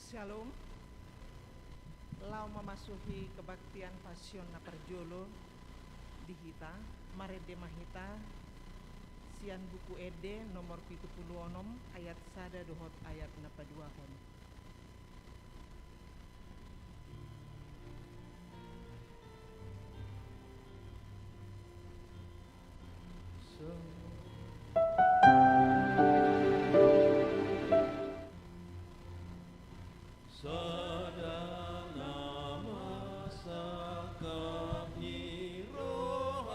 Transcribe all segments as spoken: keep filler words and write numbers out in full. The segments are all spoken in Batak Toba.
Shalom. Laho mamasuhi kebaktian Pasion na parjolo di hita, marende ma hita sian Buku Ende nomor pitu pulu onom, ayat sada dohot ayat na paduahon. Sada na masangkap ni rohangku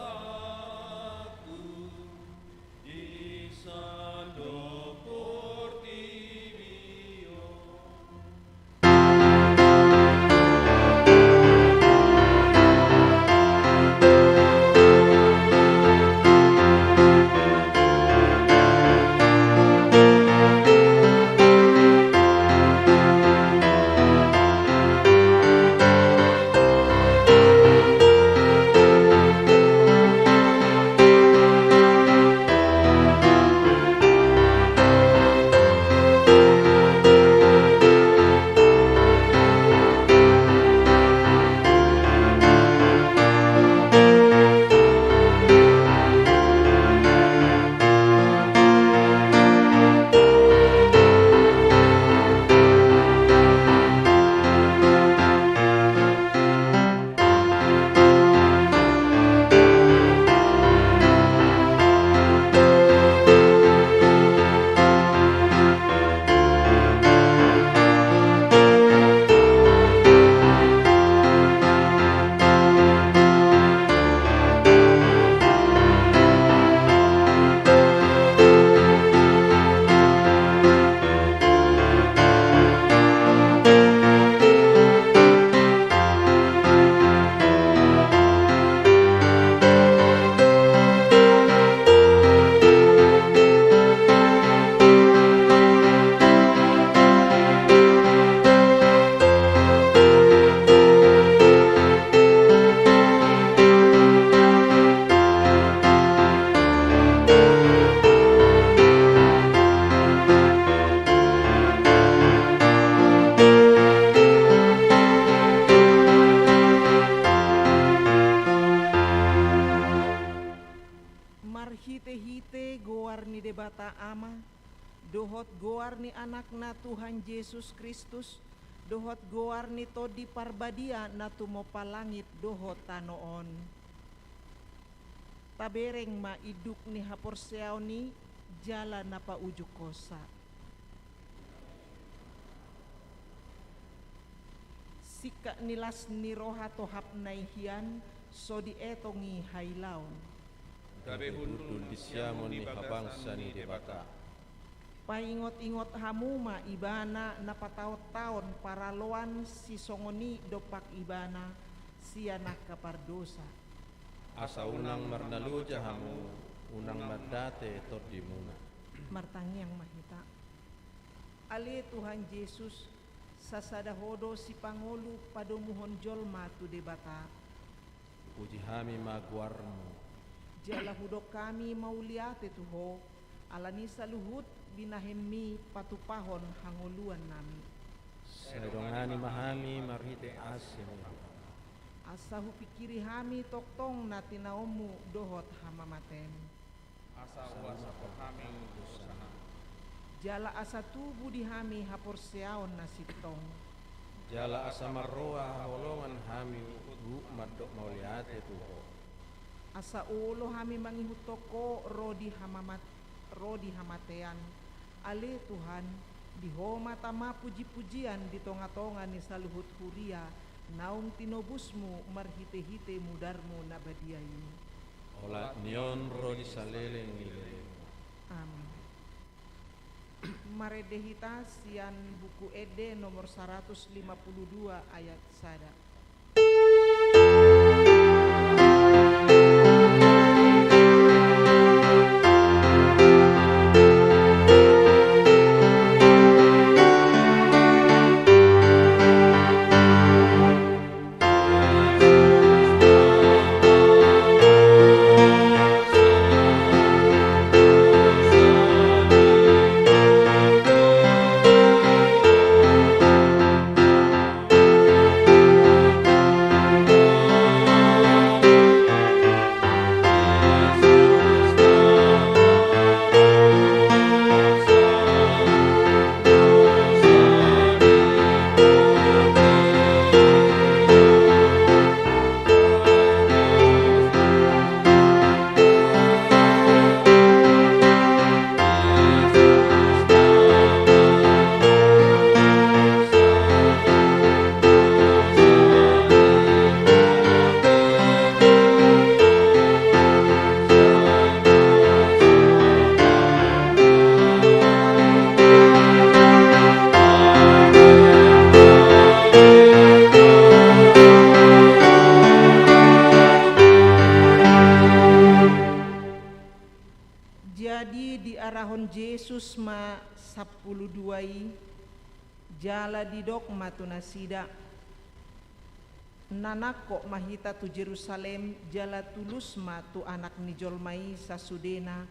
di sandok portibi on. Marhite-hite goar ni Debata Ama, dohot goar ni Anakna Tuhan Jesus Kristus, dohot goar ni Tondi Parbadia na tumompa langit dohot tano on. Tabereng ma induk ni haporseaon i jala na paujunghonsa. Singkat ni las ni roha tohapna i hian, so dietong i hailaon. Gabe hundul di siamun ni habangsa ni Debata. Paingot-ingot hamu ma Ibana na pataon-taon paraloan sisongon i dompak Ibana sian angka pardosa. Asa unang marnaloja hamu, unang mandate tondimuna. Martangiang ma hita. Ale Tuhan Jesus, sasada Ho do sipangolu padomuhon jolma tu Debata. Puji hami ma goarmu. Jala hudok hami mauliate tu Ho, ala ni saluhut binahenmi patupahon hangoluannami. Sai dongani ma hami marhite asi ni Ho. Asa hupingkiri hami tongtong na tinaonmu dohot hamamaten. Asa huasahon hami dosanami. Jala asa tubu di hami haporseaon na sintong. Jala asa marroha haholongan hami huhut mandok mauliate tu Ho. Asa olo hami mangihuthon Ho ro di hamamat-, ro di hamatean. Ale Tuhan, di Ho ma tama puji-pujian di tonga-tonga ni saluhut huria, naung tinobusmu marhite-hite mudarmu na badia i. Olat ni on ro di saleleng ni lelengmu. Amin. Marende hita sian Buku Ende nomor saratus lima pulu dua ayat sada. Pulu dua i, jala didok ma tu nasida: Na nangkok ma hita tu Jerusalem, jala tulus ma tu Anak ni jolma i sasudena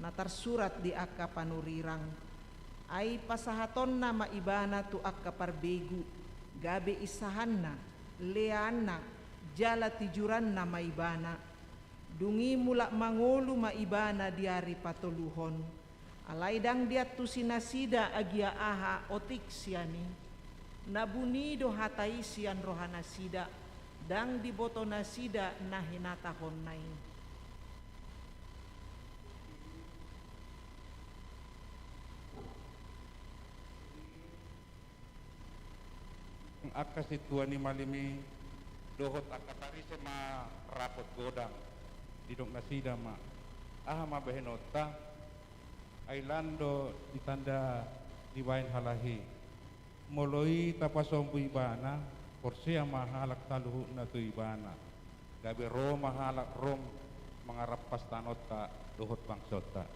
na tarsurat di angka panurirang. Ai pasahatonna ma Ibana tu angka parbegu, gabe insahanna, leanna, jala tijuranna ma Ibana. Dung i mulak mangolu ma Ibana di ari patoluhon. Alai ndang diantusi nasida agia aha otik sian i. Na buni do hata i sian rohanasida, ndang diboto nasida na hinatahonna i. Angka sintua ni malim i dohot angka Parise ma rapot godang. Didok nasida ma: Aha ma bahenonta? Ai lan do ditanda dibahen halak i. Molo i tapasombu ibana, porsea ma halak saluhutna tu ibana. Gabe ro ma halak Rom mangarampas tanonta dohot bangsonta.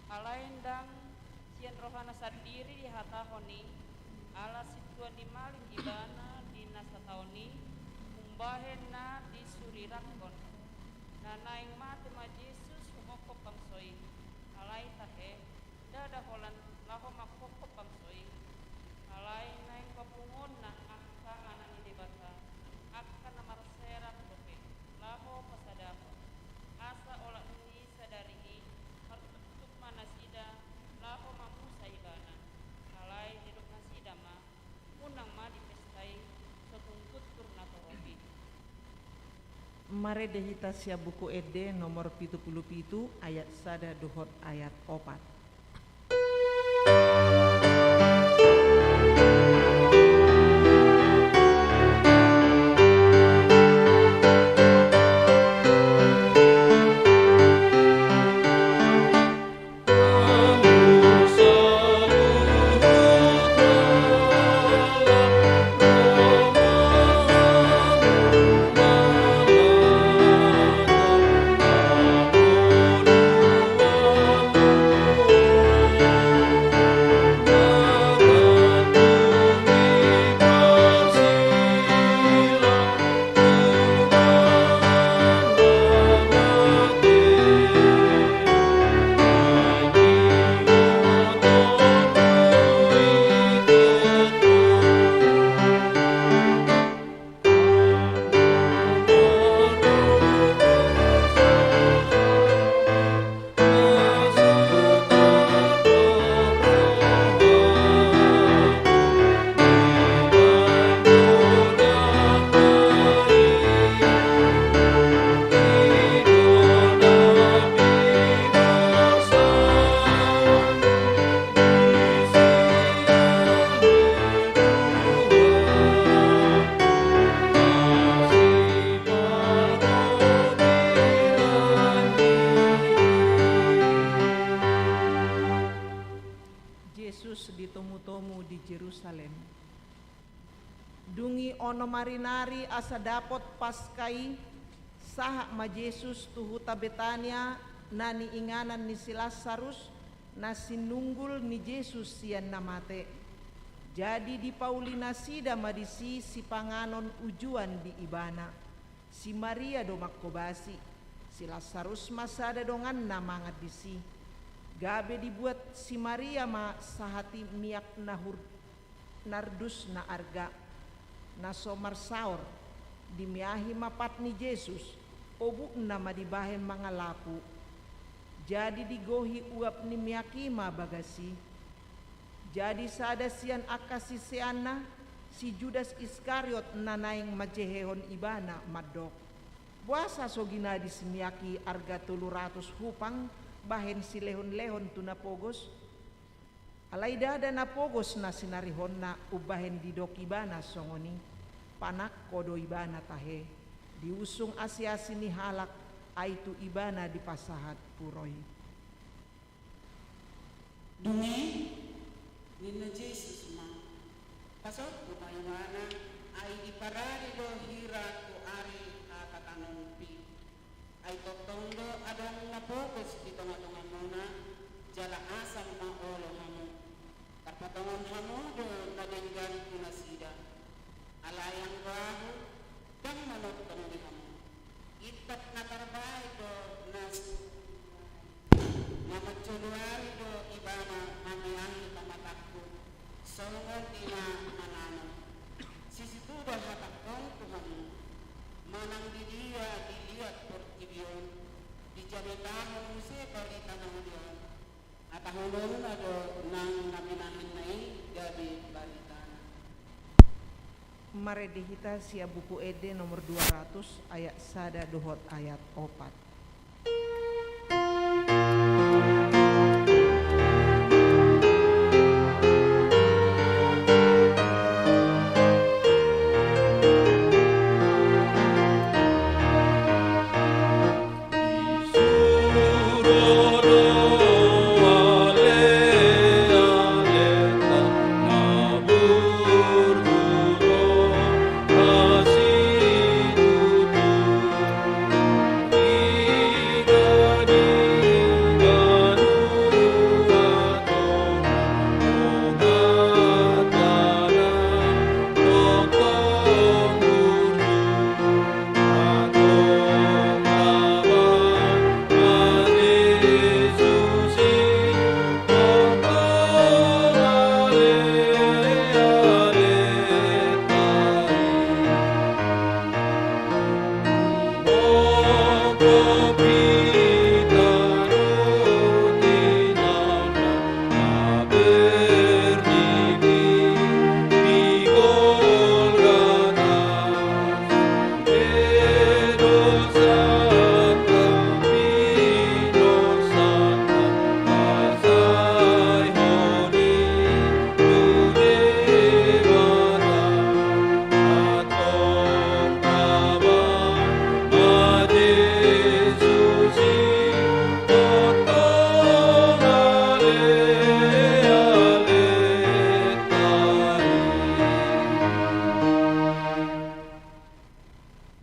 Alai ndang sian rohana sandiri dihatahon i, ala sintua ni malim ibana di na sataon i, umbahen na disurirangkon. Na naeng mate ma Jesus humophop bangso i. Alai tahe, ndada holan laho manghophop bangso i. Alai naeng papunguonna angka anak ni Debata, angka na marserang dope, laho pasadahon. Asa olat ni sadari i, martuktuk ma nasida laho mamusa ibana. Alai didok nasida ma: Unang ma dipestai so tung guntur na torop i. Marende hita sian Buku Ende nomor pitu pulu pitu, ayat sada dohot ayat opat. Jesus ditomutomu di Jerusalem. Dung i onom ari nari asa dapot Paska i, sahat ma Jesus tu huta Betania na niinganan ni si Lasarus, na sinunggul ni Jesus sian na mate. Jadi dipauli nasida ma disi sipanganon ujuan di ibana. Si Maria do manghobasi, si Lasarus ma sada donganna mangan disi. Gabe dibuat si Maria ma sahati miak nahur-, nardus na arga, na so marsaor, dimeahi ma pat ni Jesus, obukna ma dibahen mangalapu. Jadi digohi uap ni miak i ma bagas i. Jadi sada sian angka siseanna, si Judas Iskariot, na naeng manjehehon ibana, mandok: Boasa so ginadis miak i arga tolu ratus hupang bahen silehonlehon tu na pogos? Alai ndada na pogos na sinarihonna umbahen didok ibana songon i, panangko do ibana tahe, diusung asiasi ni halak, ai tu ibana dipasahat puro i. Dung i ninna Jesus ma: Pasombu ma ibana, ai diparade do hira tu ari hatatanonpi. Ai tongtong do adong na pogos di tongatongamuna, jala asal ma olo hamu. Tarpatongon hamu do na denggan tu nasida. Alai anggo Ahu, ndang manongtong di hamu. Intap na tarbahen do na na manjoloari do ibana mamiahi pamatangku, songon i ma mananom. Sisitu do hatangku tu hamu: Manang di dia diliat portibi on, dijabetahon muse barita na uli on, hatahononna do nang na pinahanna i gabe baritana. Marende hita sian Buku Ende nomor dua ratus, ayat sada dohot ayat opat.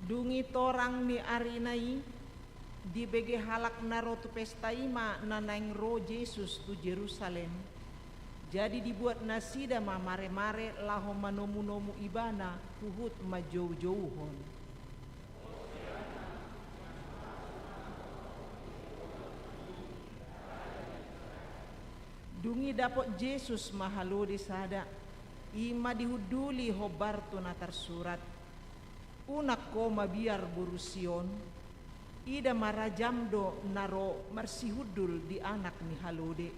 Dung i torang ni arina i, dibege halak na ro tu pesta i ma na naeng ro Jesus tu Jerusalem. Jadi dibuat nasida ma maremare laho manomunomu ibana huhut manjoujouhon. Dung i dapot Jesus ma halode sada, i ma dihunduli hombar tu na tarsurat: Unang ho mabiar boru Sion. Ida ma rajam do na ro marsihundul di anak ni halode.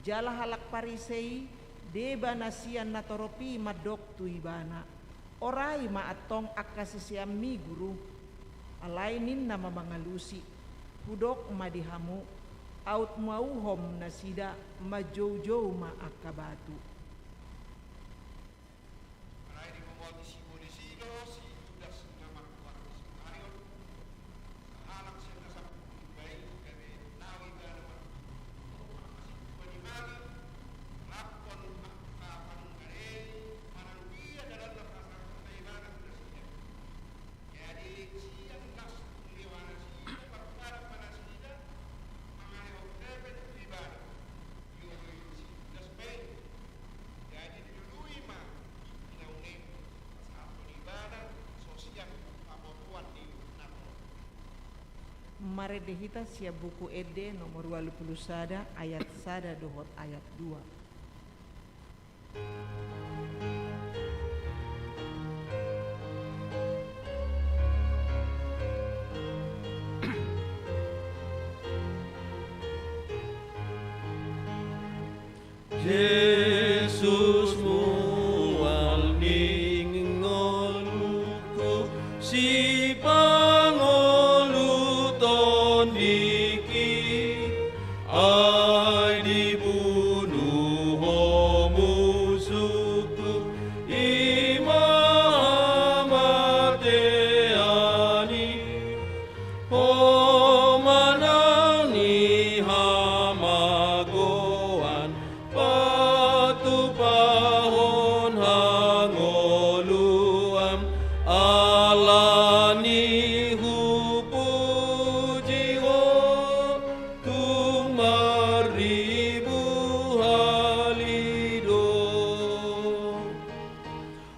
Jala halak Parise i deba na sian natorop i mandok tu ibana: Orai ma antong angka siseanmi, Guru. Alai ninna ma mangalusi: Hudok ma di hamu, aut mauhom nasida, manjoujou ma angka batu. Alai diboboan sibolis i do si Judas na margoar Iskariot, sahalak sian na sampulu limba i, gabe laho ibana martonggo. Marhasingkuan i ma i, rap dohot angka panunggarena i, manang dia dalanna pasahathonna ibana tu nasida. Jadi sian las tu dewa nasida, marpadan ma nasida, mangalehon hepeng tu ibana. Dioloi si Judas ma i. Jadi dilului ma inna i, pasahathon ibana so sian pamoruon ni natorop. Marende hita sian Buku Ende nomor ualu pulu sada, ayat sada dohot ayat dua. Jesus mual ning ngolungku, sipangolu tondingki, ai dibunu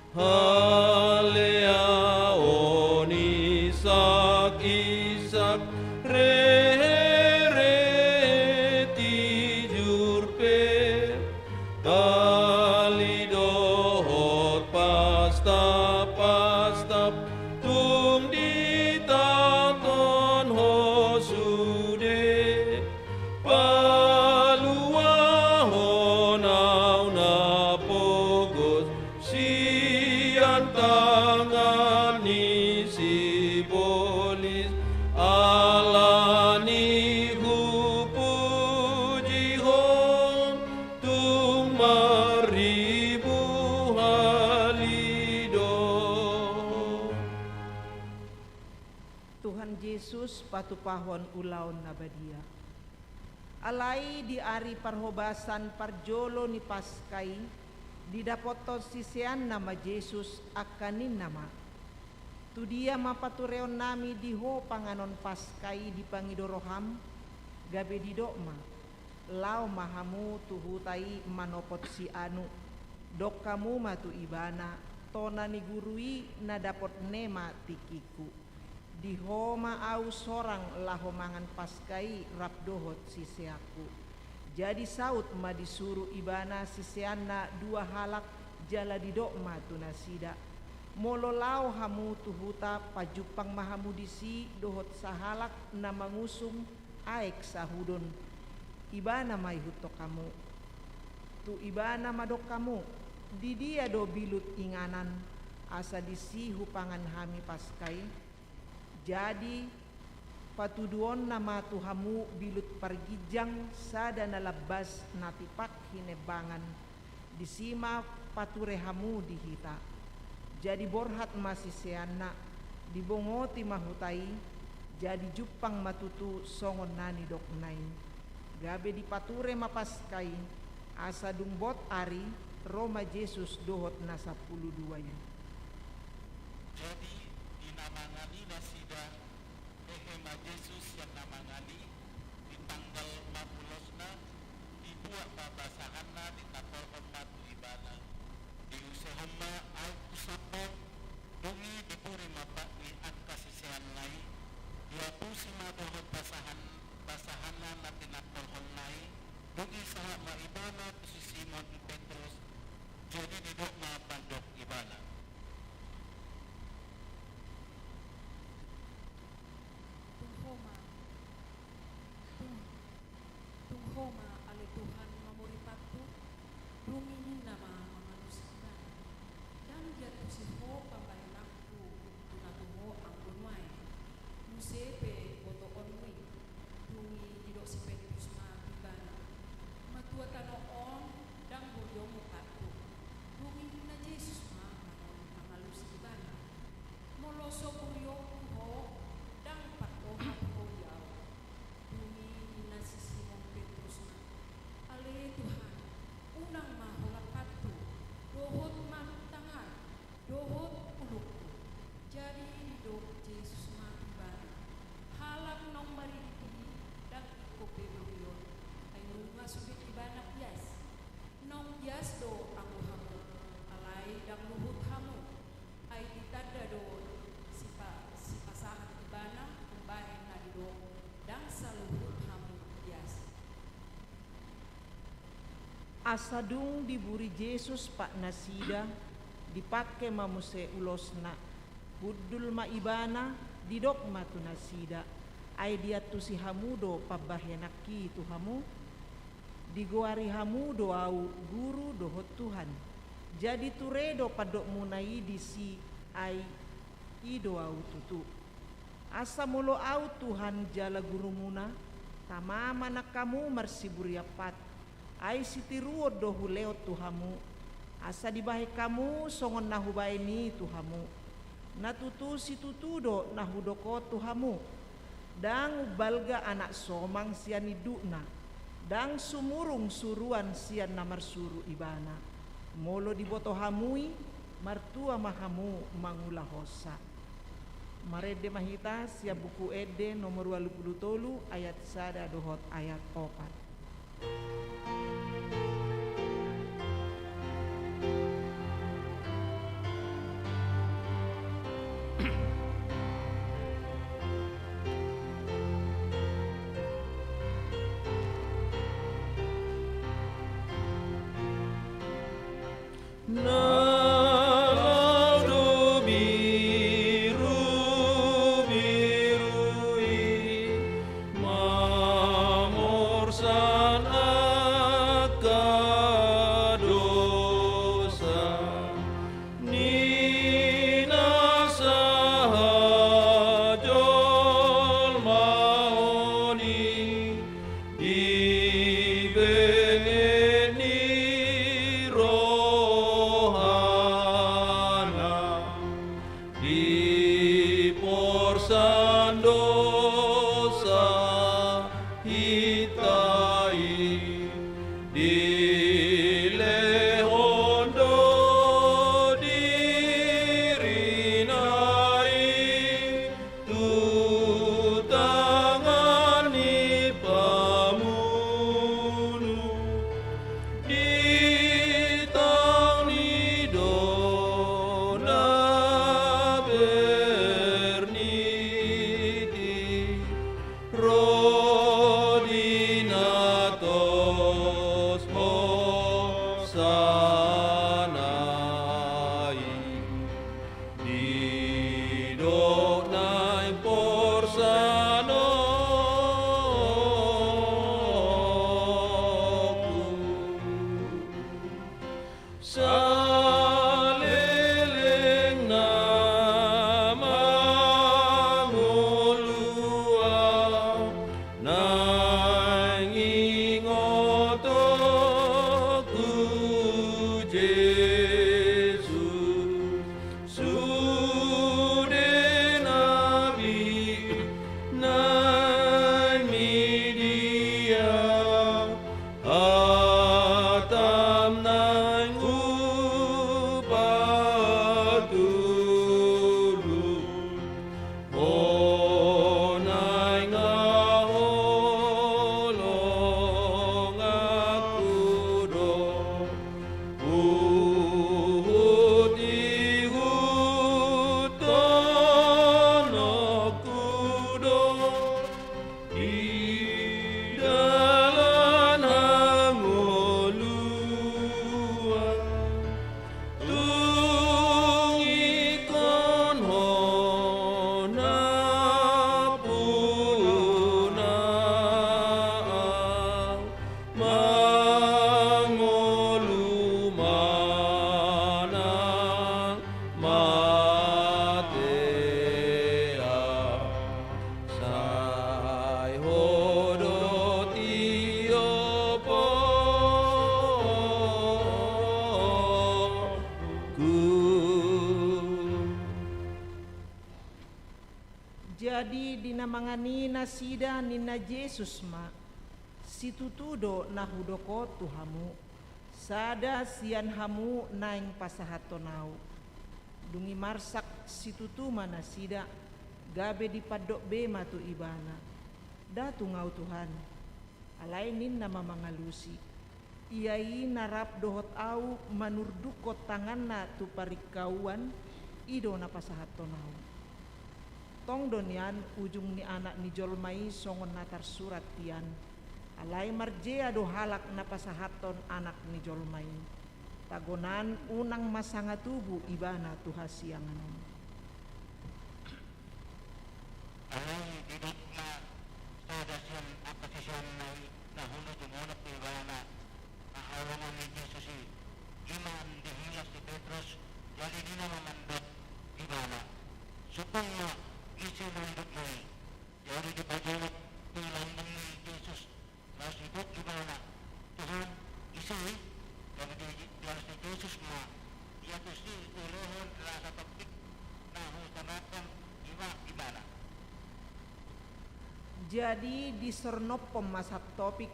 Haleaon Isak, Isak, rehe-rehe tijur pe, tali dohot pastap-pastap tung ditaton ho sude. Paluahon ahu na pogos sian tangan ni sibolis, ala ni hupujihon tung marribu hali do. Tuhan Jesus, patupahon ulaon na badia. Alai di ari parhobasan parjolo ni Paska i, didapothon siseanna ma Jesus, angka ninna ma: Tudia ma patureonnami di Ho panganon Paska i dipangido roham? Gabe didok ma: Laho ma hamu tu huta i manopot si Anu, dok hamu ma tu ibana: Tona ni guru i na dapotne ma tingkingku. Di ho ma ahu sorang laho mangan Paska i rap dohot siseanku. Jadi saut ma disuru ibana siseanna dua halak, jala didok ma tu nasida: Molo laho hamu tu huta, pajumpang ma hamu disi dohot sahalak na mangusung aek sahudon. Ibana ma ihuthon hamu. Tu ibana ma dok hamu: Didia do bilut inganan, asa disi hupangan hami Paska i? Jadi patuduonna ma tu hamu bilut parginjang sada na lambas na tipak hinembangan. Disi ma pature hamu di hita. Jadi borhat ma siseanna, dibongoti ma huta i, jadi jumpang ma tutu songon na nidokna i. Gabe dipature ma Paska i, asa dung bot ari, ro ma Jesus dohot na sampulu dua i. Jadi di na mangan i nasida, hehe ma Jesus sian na mangan i, ditanggal ma ulosna, dibuat ma basahanna, ditanggalhon ma tu ibana. Diusehon ma aek tu sambong, dung i diburi ma pat ni angka siseanna i, diapusi ma dohot basahan, basahanna na tinanggalhonna i, dung i sahat ma ibana tu si Simon Petrus, jadi didok ma mandok ibana: Tung ho ma, tung, tung ho ma ale Tuhan mamori pathu. Dung i ninna ma mangalusi ibana: Ndang diantusi ho pambahenanku tu na tu ho anggo nuaeng, muse pe botoonmu i. Dung i didok si Petrus ma tu ibana: Matua tano on, ndang borionmu pathu. Dung i ninna Jesus ma mangalusi ibana: Molo so borionku ho, ndang pandohan ho di ahu. Dung i ninna si Simon Petrus ma: Ale Tuhan, unang ma holan pathu, dohot ma tanganku dohot ulungku. Jadi didok Jesus ma tu ibana: Halak naung maridit i ndang ingkon be borion, ai nunga sude ibana ias. Naung ias do anggo hamu, alai ndang luhut hamu. Ai ditanda do sipa-, sipasahat ibana mambahen na didok: Ndang saluhut hamu ias. Asa dung diburi Jesus pat nasida, dipangke ma muse ulosna. Hundul ma ibana, didok ma tu nasida: Ai diantusi hamu do pambahenanki tu hamu? Digoari hamu do ahu Guru dohot Tuhan. Jadi ture do pandokmuna i disi, ai i do ahu tutu. Asa molo ahu Tuhan jala Gurumuna, tama ma nang hamu marsiburian pat, ai sitiruon do hulehon tu hamu, asa dibahen hamu songon na hubahen i tu hamu. Na tutu situtu do na hudok on tu hamu: Ndang umbalga anak somang sian indukna, ndang sumurung suruan sian na marsuru ibana. Molo diboto hamu i, martua ma hamu mangulahonsa. Marende ma hita sian Buku Ende nomor ualu pulu tolu, ayat sada dohot ayat opat. Na laho do birubiru i mamorsan angka dosa ni na sahajolmaon i. Di benget ni rohana diporsan dosa hita i, dilehon do dirina i tu tangan ni pamunu. Di tang ni do na bernit i, ro di na tos hosana i. Didok naeng porsanonku. Saleleng na mangolu au, naeng ingotonku Jesus. Sude na bi-, naeng midia, hatam naeng hupatulus. Ho naeng haholonganku do, huhut ihuthononku do di dalan hangoluan. Tung ingkon Ho nampuna au, mangolu manang mate au. Sai Ho do tiopon. Jadi di na mangan i nasida ninna Jesus ma, situtu do na hudok on tu hamu, sada sian hamu naeng pasahathon au. Dung i marsak situtu ma nasida, gabe dipandok be ma tu ibana. Nda tung au Tuhan. Alai ninna ma mangalusi, ia i na rap dohot au manurdukkon tanganna tu paringkauan, i do na pasahathon au. Tong do nian ujung ni Anak ni jolma i songon na tarsurat hian. Alai marjea do halak na pasahathon Anak ni jolma i. Tagonan unang ma sanga tubu ibana tu hasiangan on. Alai didok ma sada sian angka siseanna i na hundul tu monop tu ibana, na haholongan ni Jesus i, i ma dihilas si Petrus. Jadi ninna ma mandok ibana, sungkun ma ise ma nidokmu i. Jadi dipajolok tu lambung ni Jesus. Laos didok ibana, Tuhan, ise i? Jadi dijalo si Jesus ma, ia tusi ulehon rasa tompik na hutondangkon i ma ibana. Jadi disornophon ma santopik,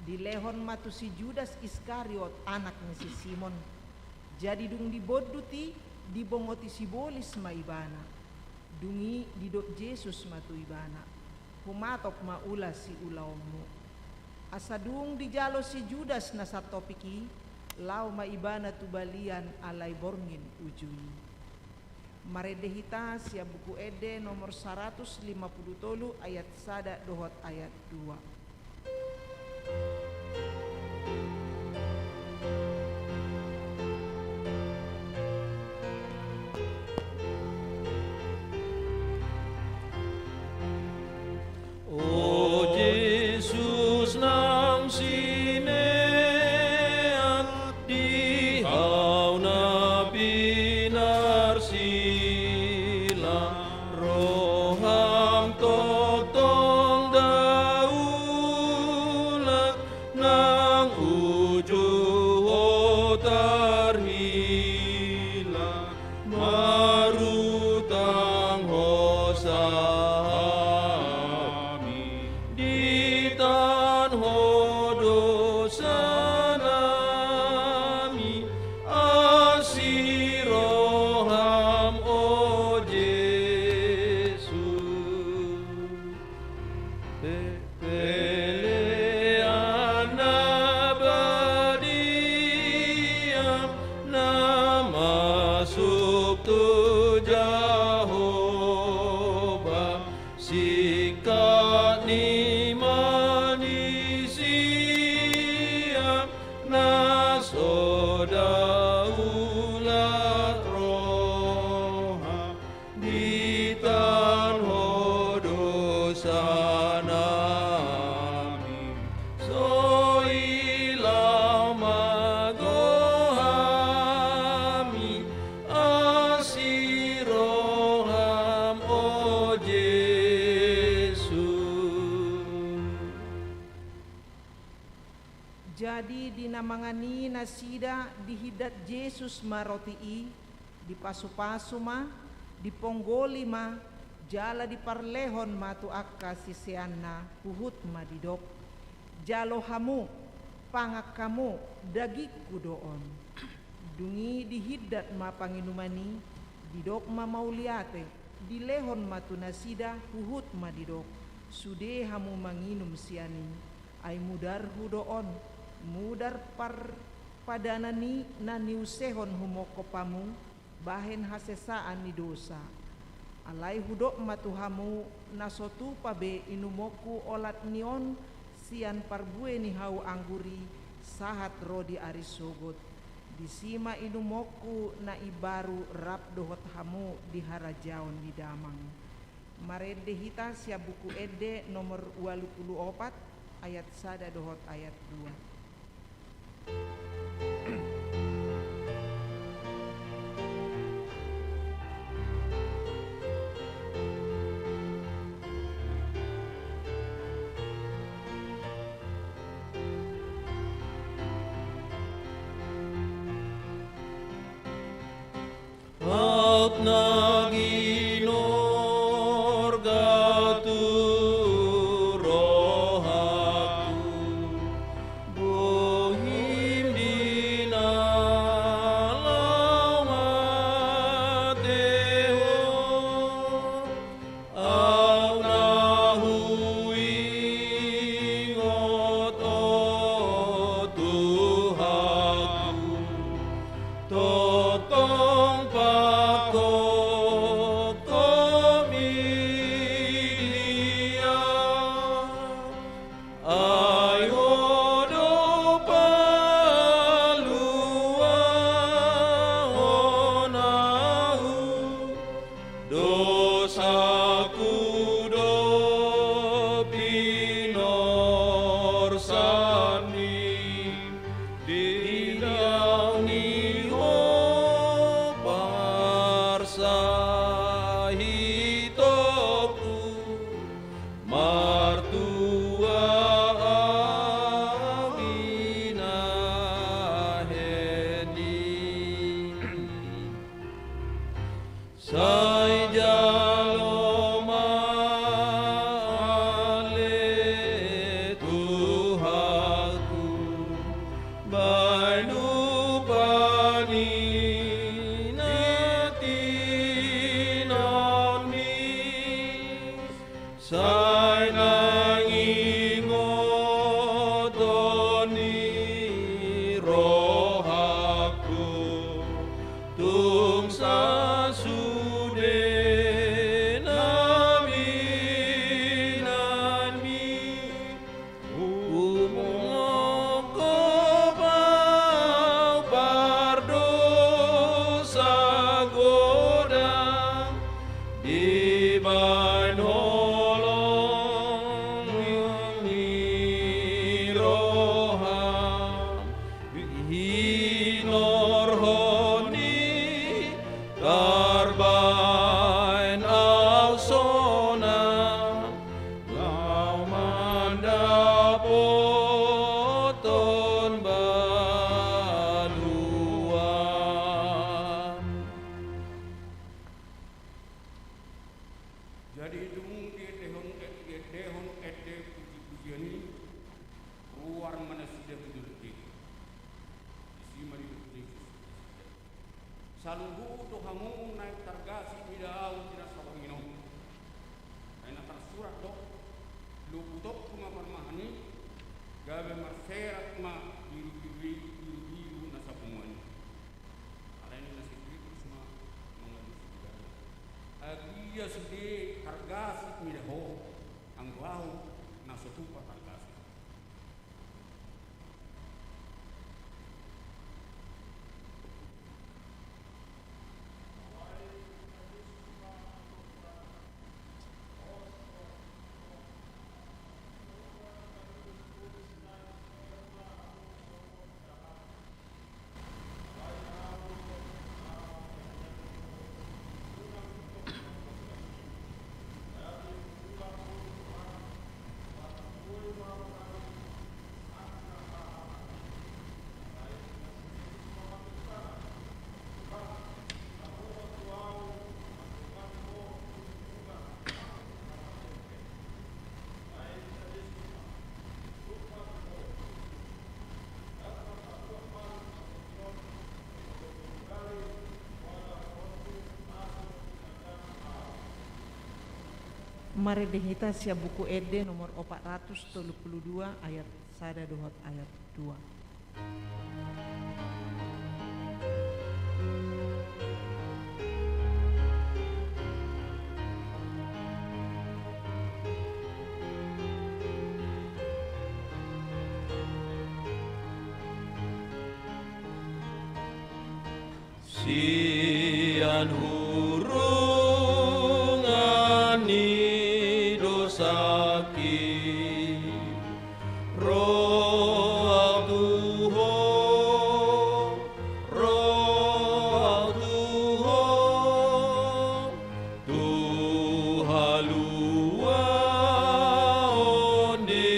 dilehon ma tu si Judas Iskariot, anak ni si Simon. Jadi dung dibondut i, dibongoti sibolis ma ibana. Dung i didok Jesus ma tu ibana, humatop ma ula siulaonmu. Asa dung dijalo si Judas na santopik i, laho ma ibana tu balian alai borngin uju i. Marende hita sian Buku Ende nomor saratus lima pulu tolu ayat sada dohot ayat dua. O Jesus nang sinean, di hau na pinarsila, roham tongtong daulat, nang uju ho tarhila, marutang ho sahami, ditan ho dosanami, asi roham o Jesus. Pe-, pelean na badia na masuk tu Jahowa, singkat ni manisia na so daulat roha, ditan ho dosanami, so ilang ma goarmi, asi roham o Jesus. Jadi di na mangan i nasida, dihindat Jesus ma roti i, dipasupasu ma, diponggoli ma, jala diparlehon ma tu angka siseanna, huhut ma didok: Jalo hamu, pangan hamu, dagingku do on. Dung i dihindat ma panginuman i, didok ma mauliate, dilehon ma tu nasida, huhut ma didok: Sude hamu manginum sian i, ai mudarhu do on, mudar parpadanan i na niusehon humongkop hamu, bahen hasesaan ni dosa. Alai hudok ma tu hamu, na so tupa be inumonku olat ni on sian parbue ni hau anggur i, sahat ro di ari sogot. Disi ma inumonku na imbaru rap dohot hamu di harajaon ni Damang. Marende hita sian Buku Ende nomor ualu pulu opat ayat sada dohot ayat dua. Aut na ginorga tu rohangku, bohim di na laho matehon. Au na huingot, o Tuhanku, tongtong pangkophon i dia. Ai Ho do paluahon ahu, dosaku do pinorsan i, di dalan ni Ho parsahitonku, martua au di na hendi. Sai jalo ma ale Tuhanku, bahen upah ni na tinomi. Sai nang ingoton ni rohangku, tung sasudena Huhut do hamu naeng targasip mida ahu di na saborngin on. Ai na tarsurat do: Loputongku ma parmahan i, gabe marserak ma birubiru i, birubiru na sapunguan i. Alani na si Petrus ma mangalusi ibana: Agia sude targasip mida ho, anggo ahu na so tupa targasip. Marende hita sian Buku Ende nomor opat ratus tolu pulu dua, ayat sada dohot ayat dua. Sian hurungan ni dosangki, ro ahu tu Ho, ro ahu tu Ho, tu haluaon ni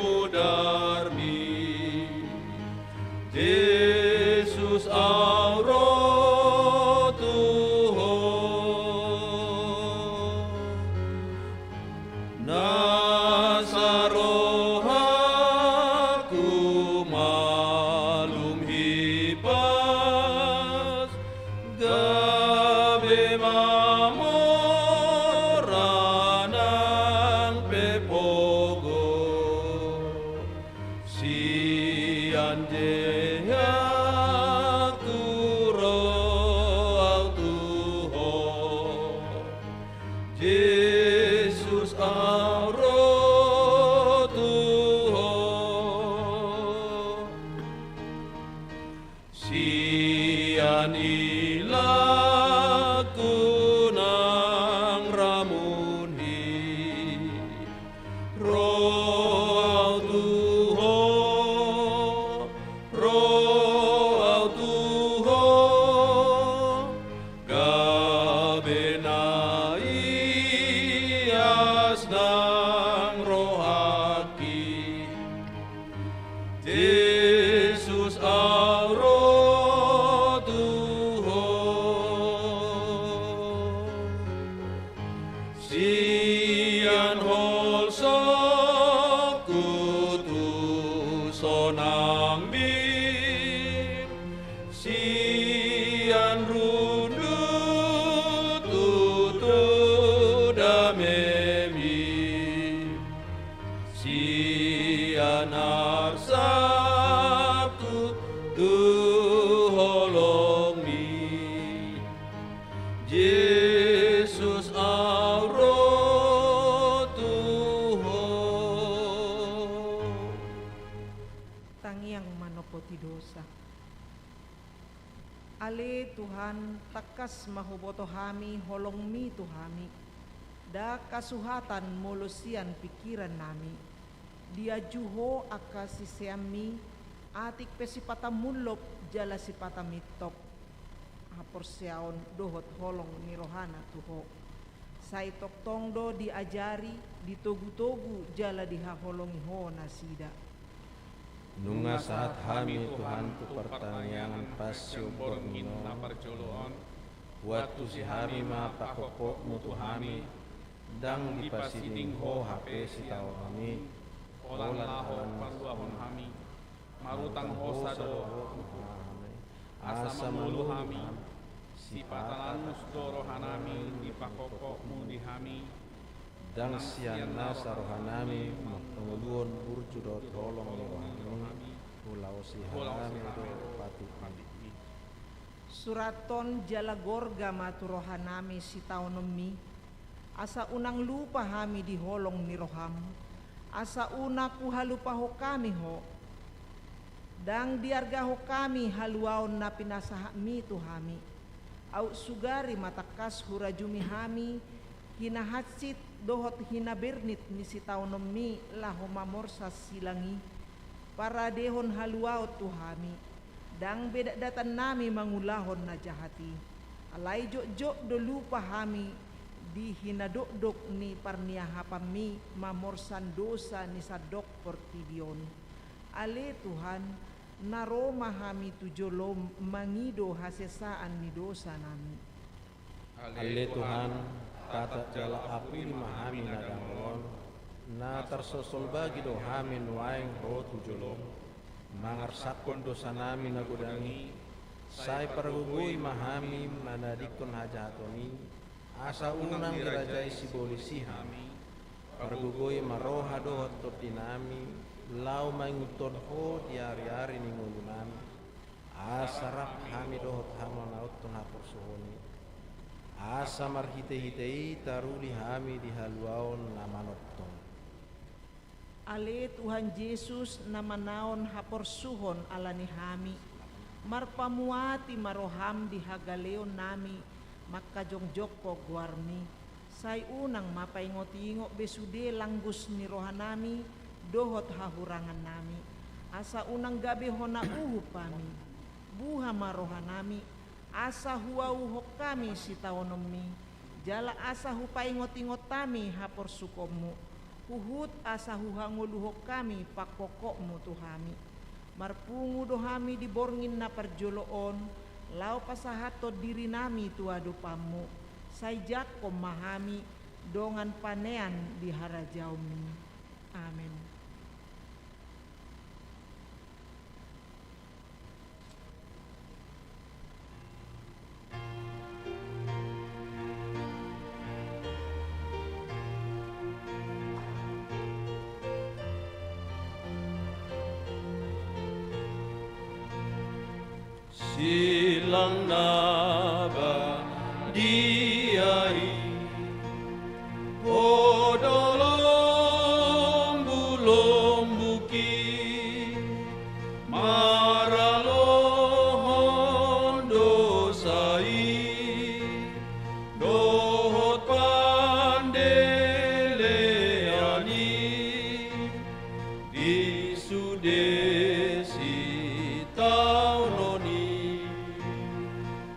mudarmi. Jesus, ahu ro tu Ho. Nasa rohangku malum hipas, gabe mamora nang pe pogo. Sian deakku ro ahu tu Ho, Jesus, ahu ro tu Ho. Sian ilakku nang ramun i, ro ahu tu Ho, ro ahu tu Ho, gabe na ias nang rohangki. Jesus, ahu ro tu Ho. Sian holsongku tu sonangmi, sian runduthu tu damemi, sian arsakku tu holongmi, Jesus, ahu ro tu Ho. Tangiang manompoti dosa. Ale Tuhan, tangkas ma huboto hami holongmi tu hami. Ndang hasuhatan molo sian pingkirannami. Diajuh Ho angka siseanmi, atik pe sipata mullop jala sipata mintok haporseaon dohot holong ni rohana tu Ho. Sai tongtong do diajari, ditogutogu jala dihaholongi Ho nasida. Nunga sahat hami Tuhan tu partangiangan pas sian borngin na parjolo on, huantusi hami ma panghophopmu tu hami, ndang dipasiding Ho hape sitaononmi. Holan laho paluahon hami, marutang Ho sada dohot tu Ho, asa mangolu hami Sipata lanus do rohanami di pangkokkopmu di hami. Ndang sian nasa rohanami mangkangoluhon burju dohot holong ni rohami, huulaosi hami do patikmi. Surathon jala gorga ma tu rohanami sitaononmi, asa unang lupa hami di holong ni roham, asa unang huhalupahon hami ho. Ndang diargahon hami haluaon na pinasahatmi tu hami. Aut sugari ma tangkas hurajumi hami hinahansit dohot hinabirnit ni sitaononmi laho mamorsan silang i, paradehon haluaon tu hami. Ndang be dakdatannami mangulahon na jahat i. Alai jotjot do lupa hami di hinadokdok ni parniahapanmi mamorsan dosa ni sandok portibi on. Ale Tuhan, na ro ma hami tu jolom mangido hasesaan ni dosanami. Ale Tuhan, tatap jala apuli ma hami na dangol on, na tarsosol bagi do hami nuaeng ro tu jolom. Mangarsahon dosanami na godang i, sai pargogoi ma hami manadingkon hajahaton i, asa unang dirajai sibolis i hami. Pargogoi ma roha dohot tondinami, laho mangihuthon Ho di ariari ni ngolunami. Asa rap hami dohot hamanaonhon haporsuhon i, asa marhitehite i taruli hami di haluaon na manongtong. Ale Tuhan Jesus, na manaon haporsuhon ala ni hami, marpamuati ma roham di hagaleonnami mangkajongjongkon goarmi. Sai unang ma paingotingot be sude langgus ni rohanami dohot hahurangannami, asa unang gabe hona uhum hami. Buha ma rohanami, asa huauhon hami sitaononmi, jala asa hupaingotingot hami haporsuhonmu, huhut asa huhangoluhon hami pangkokkopmu tu hami. Marpungu do hami di borngin na parjolo on, laho pasahathon dirinami tu adopanmu, sai jangkon ma hami dongan panean di harajaonmi. Amen. Silang na badia i, Ho do lombulombuk i, maralohon dosa i, dohot pandelean i, di sude sitaonon i,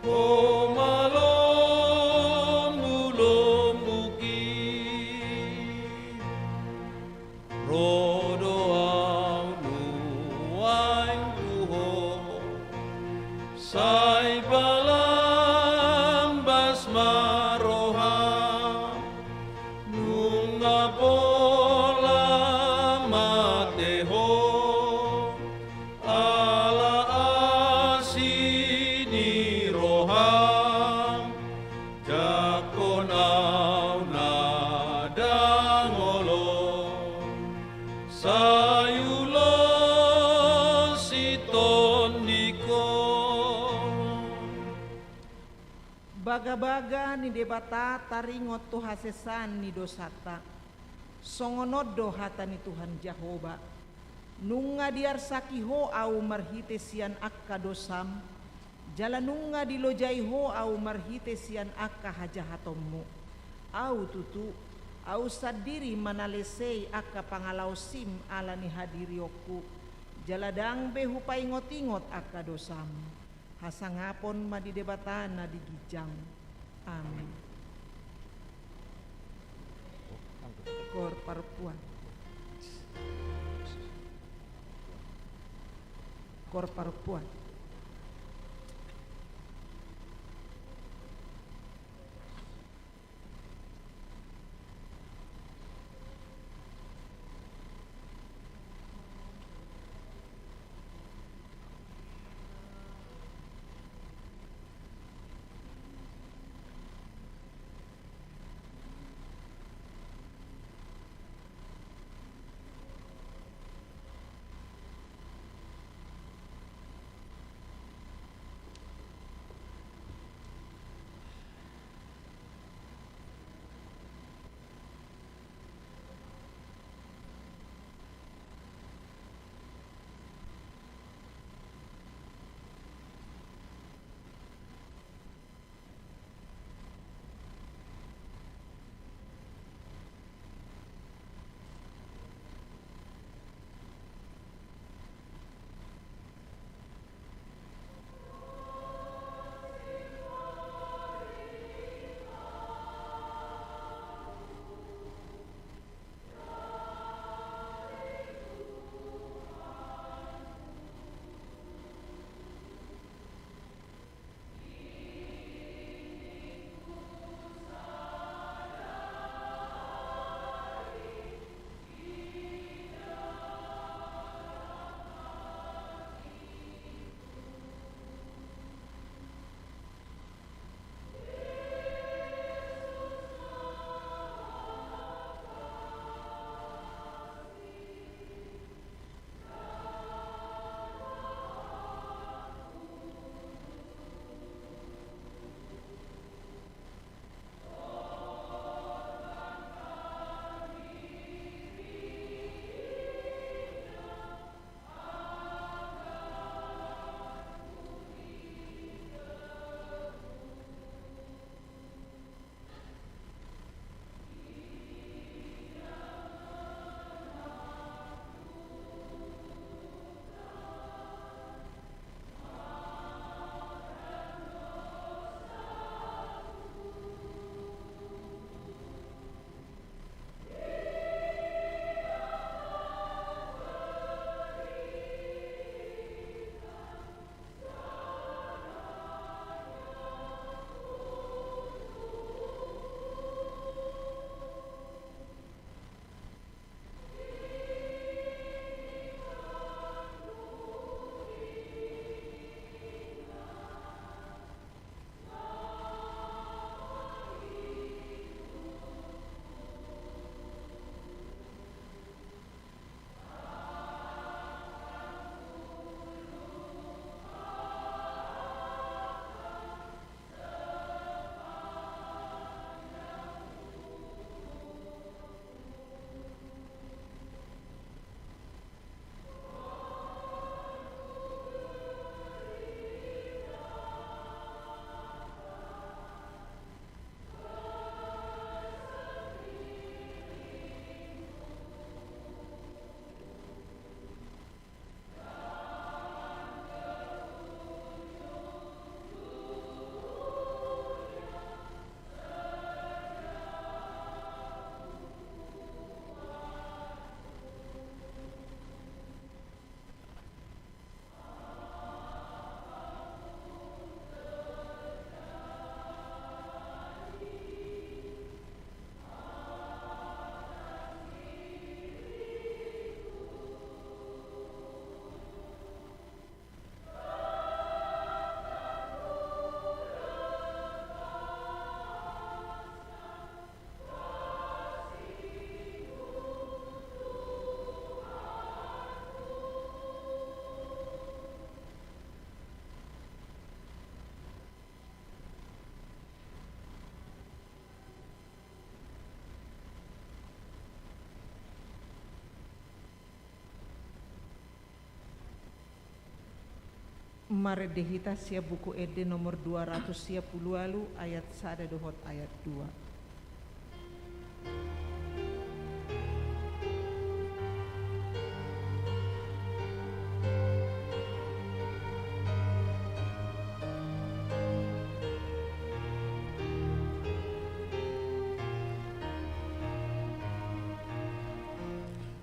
Ho ma lombulombuk i. Ro do ahu nuaeng tu Ho, sai palambas ma roham, nunga pola mate Ho, ala asi ni roham, jangkon ahu na dangol on, sai ulos sitondingkon. Bagabaga ni Debata taringot tu hasesaan ni dosanta. Songon on do hata ni Tuhan Jahowa: Nunga diarsaki ho ahu marhite sian angka dosam, jala nunga dilojai ho ahu marhite sian angka hajahatonmu. Ahu tutu, ahu sandiri manalesei angka pangalaosim ala ni hadirionku, jala ndang be hupaingotingot angka dosam. Hasangapon ma di Debata na di ginjang. Amen. Koor parompuan. Koor parompuan. Marende hita sian Buku Ende nomor dua ratus sia pulu ualu, ayat sada dohot ayat dua.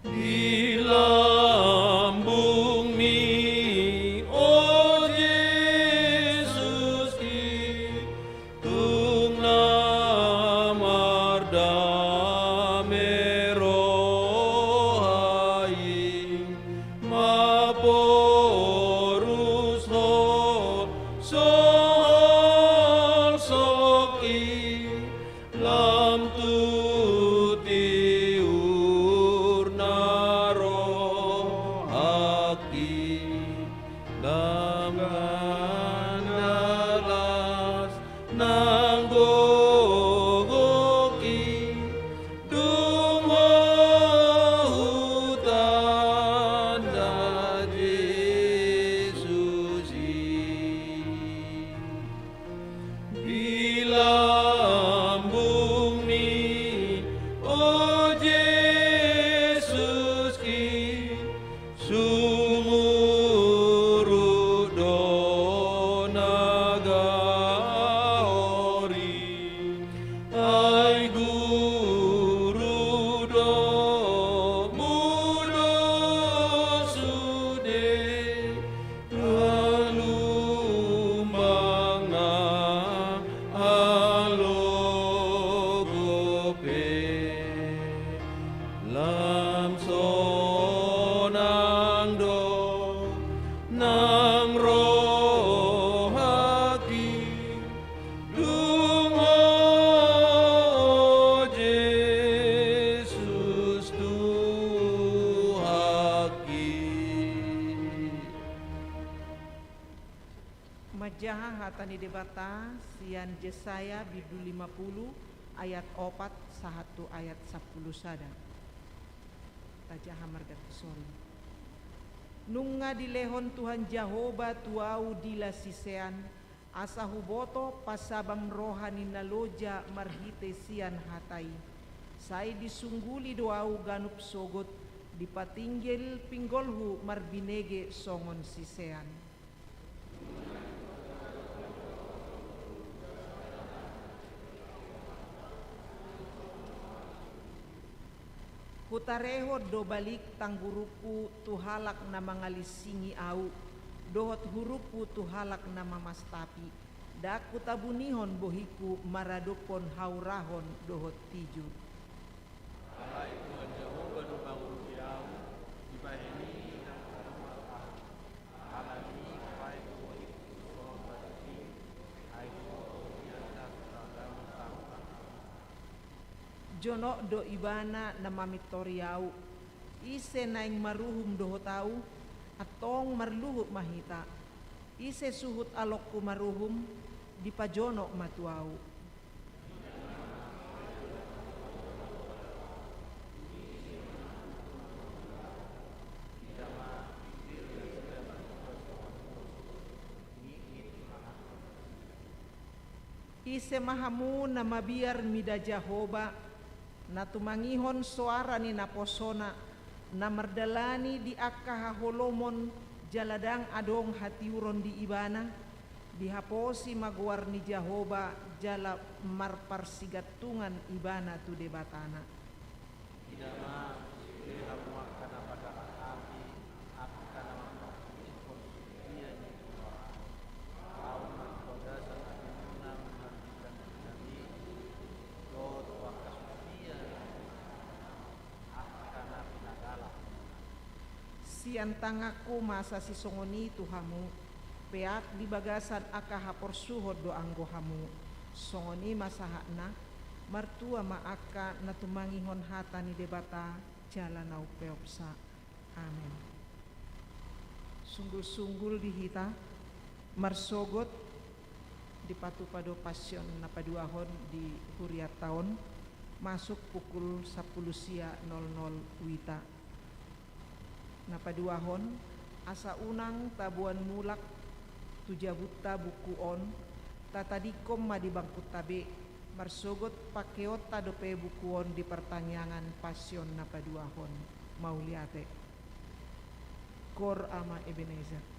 Di lambungmi, o Jesus, i tung na mardame roha i, maporus ho sohol sok i, lam tu tiur na rohangki, lam ganda las nang gogoki, dung ho hutanda Jesus i. Di lambungmi, o Jesus, i sumurut do na gahori, ai guru domu do sude, halumpang na halogo pe, lam sonang do nang rohangki, dung ho, o Jesus, Tuhanki. Manjaha hata ni Debata sian Jesaya bindu lima pulu ayat opat sahat tu ayat sampulu sada. Tajaha marganti sori. Nunga dilehon Tuhan Jahowa tu ahu dila sisean, asa huboto pasabam roha ni na loja marhite sian hata i. Sai disungguli do ahu ganup sogot, dipatinggil pinggolhu marbinege songon sisean. Hutarehon do balik tanggurungku tu halak na mangalinsingi ahu, dohot hurungku tu halak na mamastapi. Ndang hutabunihon bohingku maradophon haurahon dohot tiju. Alai Tuhan Jahowa do mangurupi ahu, dibahen i ndang tarluar ahu. Alani i hupaehe bohingku songon baduy, ai huboto huria na so tanggamu sahuta. Jonok do Ibana na mamintori ahu. Ise naeng maruhum dohot ahu? Antong marluhut ma hita. Ise suhut alongku maruhum? Dipajonok ma tu ahu. Ise ma hamu na mabiar mida Jahowa, na tumangihon soara ni naposona, na mardalani di angka haholomon jala ndang adong hatiuron di ibana? Dihaposi ma goar ni Jahowa jala marparsigantungan ibana tu Debatana. Ida ma, sude hamu angka na padalan api, angka na mampartingkihon sude ia ni joloan. Ahu ma tu bagasan atimuna mambintangbintangi, dohot tu angka sude ia ni joloan, angka na pinagalak. Sian tanganku ma sasisongon i tu hamu, peak di bagasan angka haporsuhon do anggo hamu. Songon i ma sahatna, martua ma angka na tumangihon hata ni Debata jala na umpeopsa. Amen. Sunggulsunggul di hita, marsogot dipatupa do Passion na paduahon di hurianta on, masuk pukul sampulu sia nol nol wita. Na paduahon, asa unang taboan mulak tu jabunta buku on, tatadingkon ma di bangkunta be, marsogot pangkeonta dope buku on di partangiangan Pasion na paduahon. Mauliate. Cor ama Ebenezer.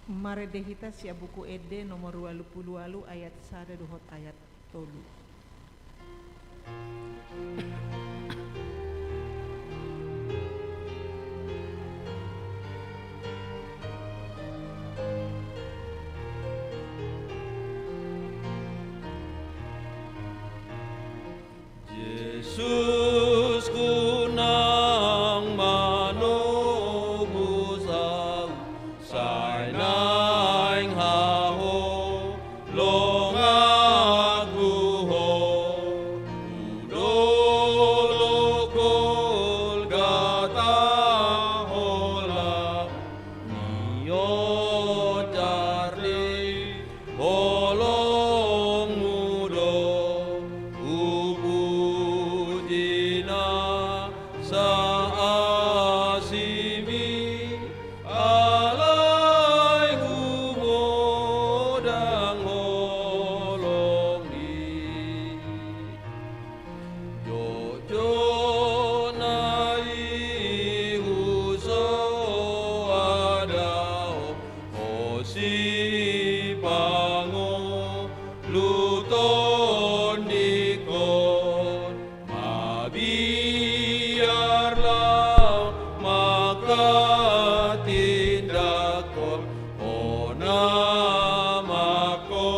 Marende hita sian Buku Ende nomor ualu pulu ualu, ayat sada dohot ayat tolu. Biarlah maka tindakkon on amangko,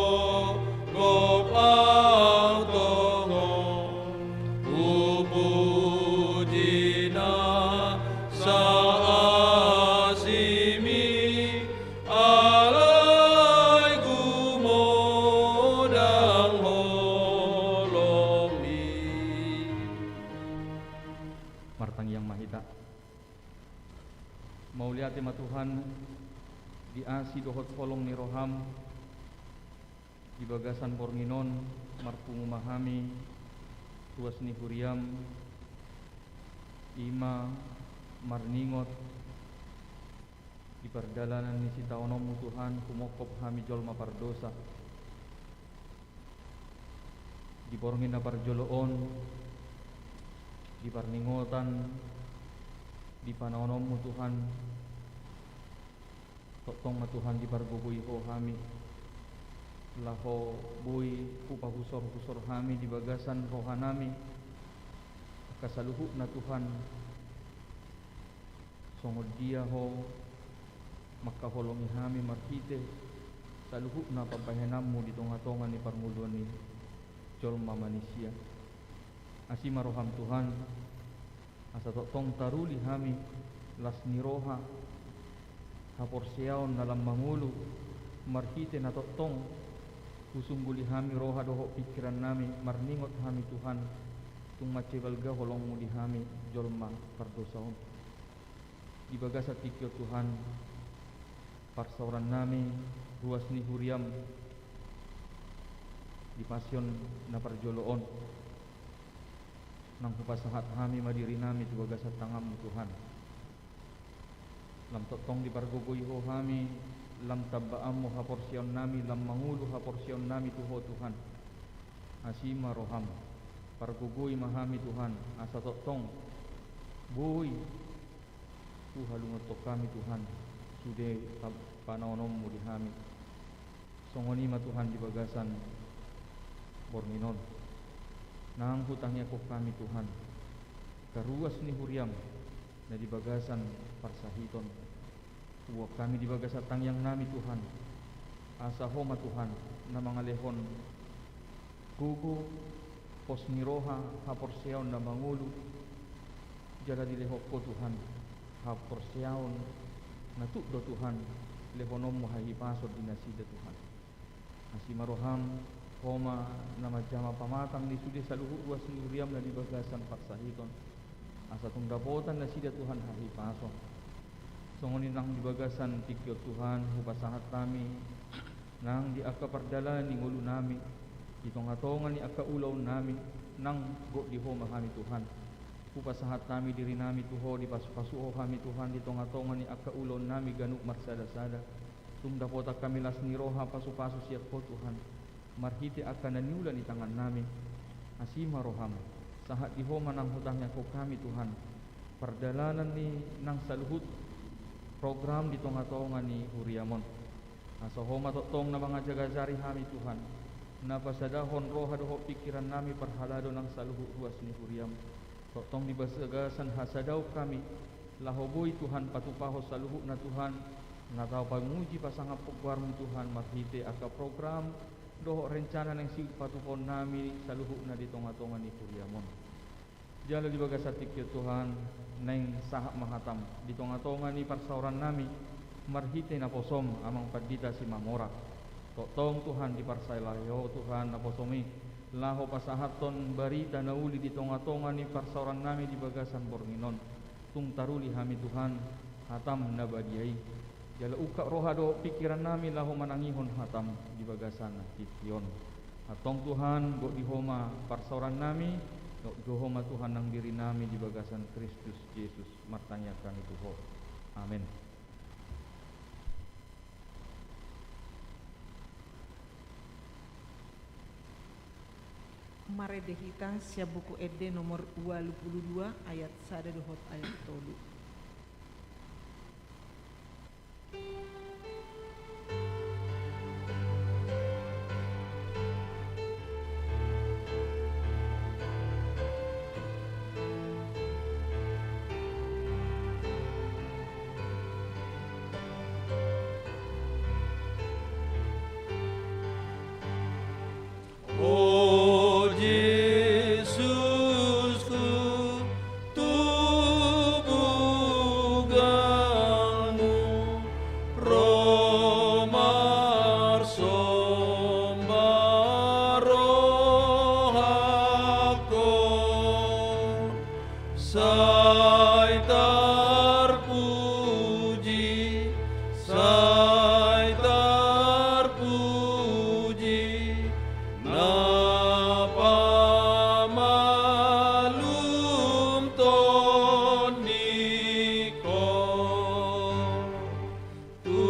gop au tongon. Hupuji nasa asimi, alai gumodang holongmi. Martangiang ma hita. Mauliate ma Tuhan, di asi dohot holong ni roham, di bagasan borngin on, marpungu ma hami ruas ni huriam, i ma marningot di pardalanan ni sitaononmu Tuhan, humongkop hami jolma pardosa. Di borngin na parjolo on, di parningotan, di panaononmu Tuhan, tongtong ma Tuhan dipargogoi Ho hami, laho boi hupahusor-husor hami di bagasan rohanami, angka saluhutna Tuhan, songon dia Ho mangkaholongi hami marhite saluhutna pambahenanmu di tonga-tonga ni parngoluan ni jolma manisia. Asi ma roham Tuhan, asa tongtong taruli hami las ni roha, haporseaon na lam mangolu, marhite na tongtong husungguli hami roha dohot pingkirannami, marningot hami Tuhan, tung mansai balga holongmu di hami jolma pardosa on. Di bagasan tingki on Tuhan, parsaorannami ruas ni huriam di Pasion na parjolo on, nang hupasahat hami ma dirinami tu bagasan tanganmu Tuhan. Lam tongtong dipargogoi Ho hami, lam tambaanmu haporseaonnami, lam mangolu haporseaonnami tu Ho Tuhan. Asi ma roham, pargogoi ma hami Tuhan, asa tongtong boi huhalungonhon hami Tuhan, sude pa-, panaononmu di hami. Songon i ma Tuhan di bagasan borngin on. Nang hutangiangkon hami Tuhan, angka ruas ni huriam na di bagasan parsahiton. Huboan hami di bagasan tangiangnami Tuhan, asa Ho ma Tuhan na mangalehon gogo, pos ni roha, haporseaon na mangolu, jala dilehon Ho Tuhan haporseaon na tuk do Tuhan lehononmu hahipason di nasida Tuhan. Asi ma roham, Ho ma na manjama pamatang ni sude saluhut ruas ni huriam na di bagasan parsahiton, asa tung dapotan nasida Tuhan hahipason. Songon i nang di bagasan tingki on Tuhan, hupasahat hami nang di angka pardalanan ni ngolunami, di tonga-tonga ni angka ulaonnami, nang gok di Ho ma hami Tuhan. Hupasahat hami dirinami tu Ho, dipasupasu Ho hami Tuhan di tonga-tonga ni angka ulaonnami ganup marsada-sada. Tung dapotan hami las ni roha, pasupasu sian Ho Tuhan, marhite angka na niula ni tangannami. Asi ma roham, sahat di Ho ma nang hutangiangkon hami Tuhan, pardalanan ni nang saluhut program di tonga-tonga ni huriam on. Asa Ho ma tongtong na mangajari-ajari hami Tuhan, na pasadahon roha dohot pingkirannami parhalado nang saluhut ruas ni huriam. Tongtong di bagasan hasadaon hami, laho boi Tuhan patupahon saluhutna Tuhan, na tau pamuji pasangaphon goarmu Tuhan marhite angka program dohot rencana naeng sipatupaonnami saluhutna di tonga-tonga ni huriam on. Jala di bagasan tingki on Tuhan, naeng sahat ma hatam di tonga-tonga ni parsaorannami, marhite naposom Amang Pandita Simamora. Tongtong Tuhan diparsaelai Ho Tuhan naposom i, laho pasahathon barita na uli di tonga-tonga ni parsaorannami di bagasan borngin on. Tung taruli hami Tuhan, hatam na badia i. Jala ungkap roha dohot pingkirannami laho manangihon hatam di bagasan tingki on. Antong Tuhan, gok di Ho ma parsaorannami, gok di Ho ma Tuhan nang dirinami di bagasan Kristus Jesus, martangiang hami tu Ho. Amen. Marende hita sian Buku Ende nomor ualu pulu dua ayat sada dohot ayat tolu. Sai tarpuji, sai tarpuji, na pamalum tondingkon. Tu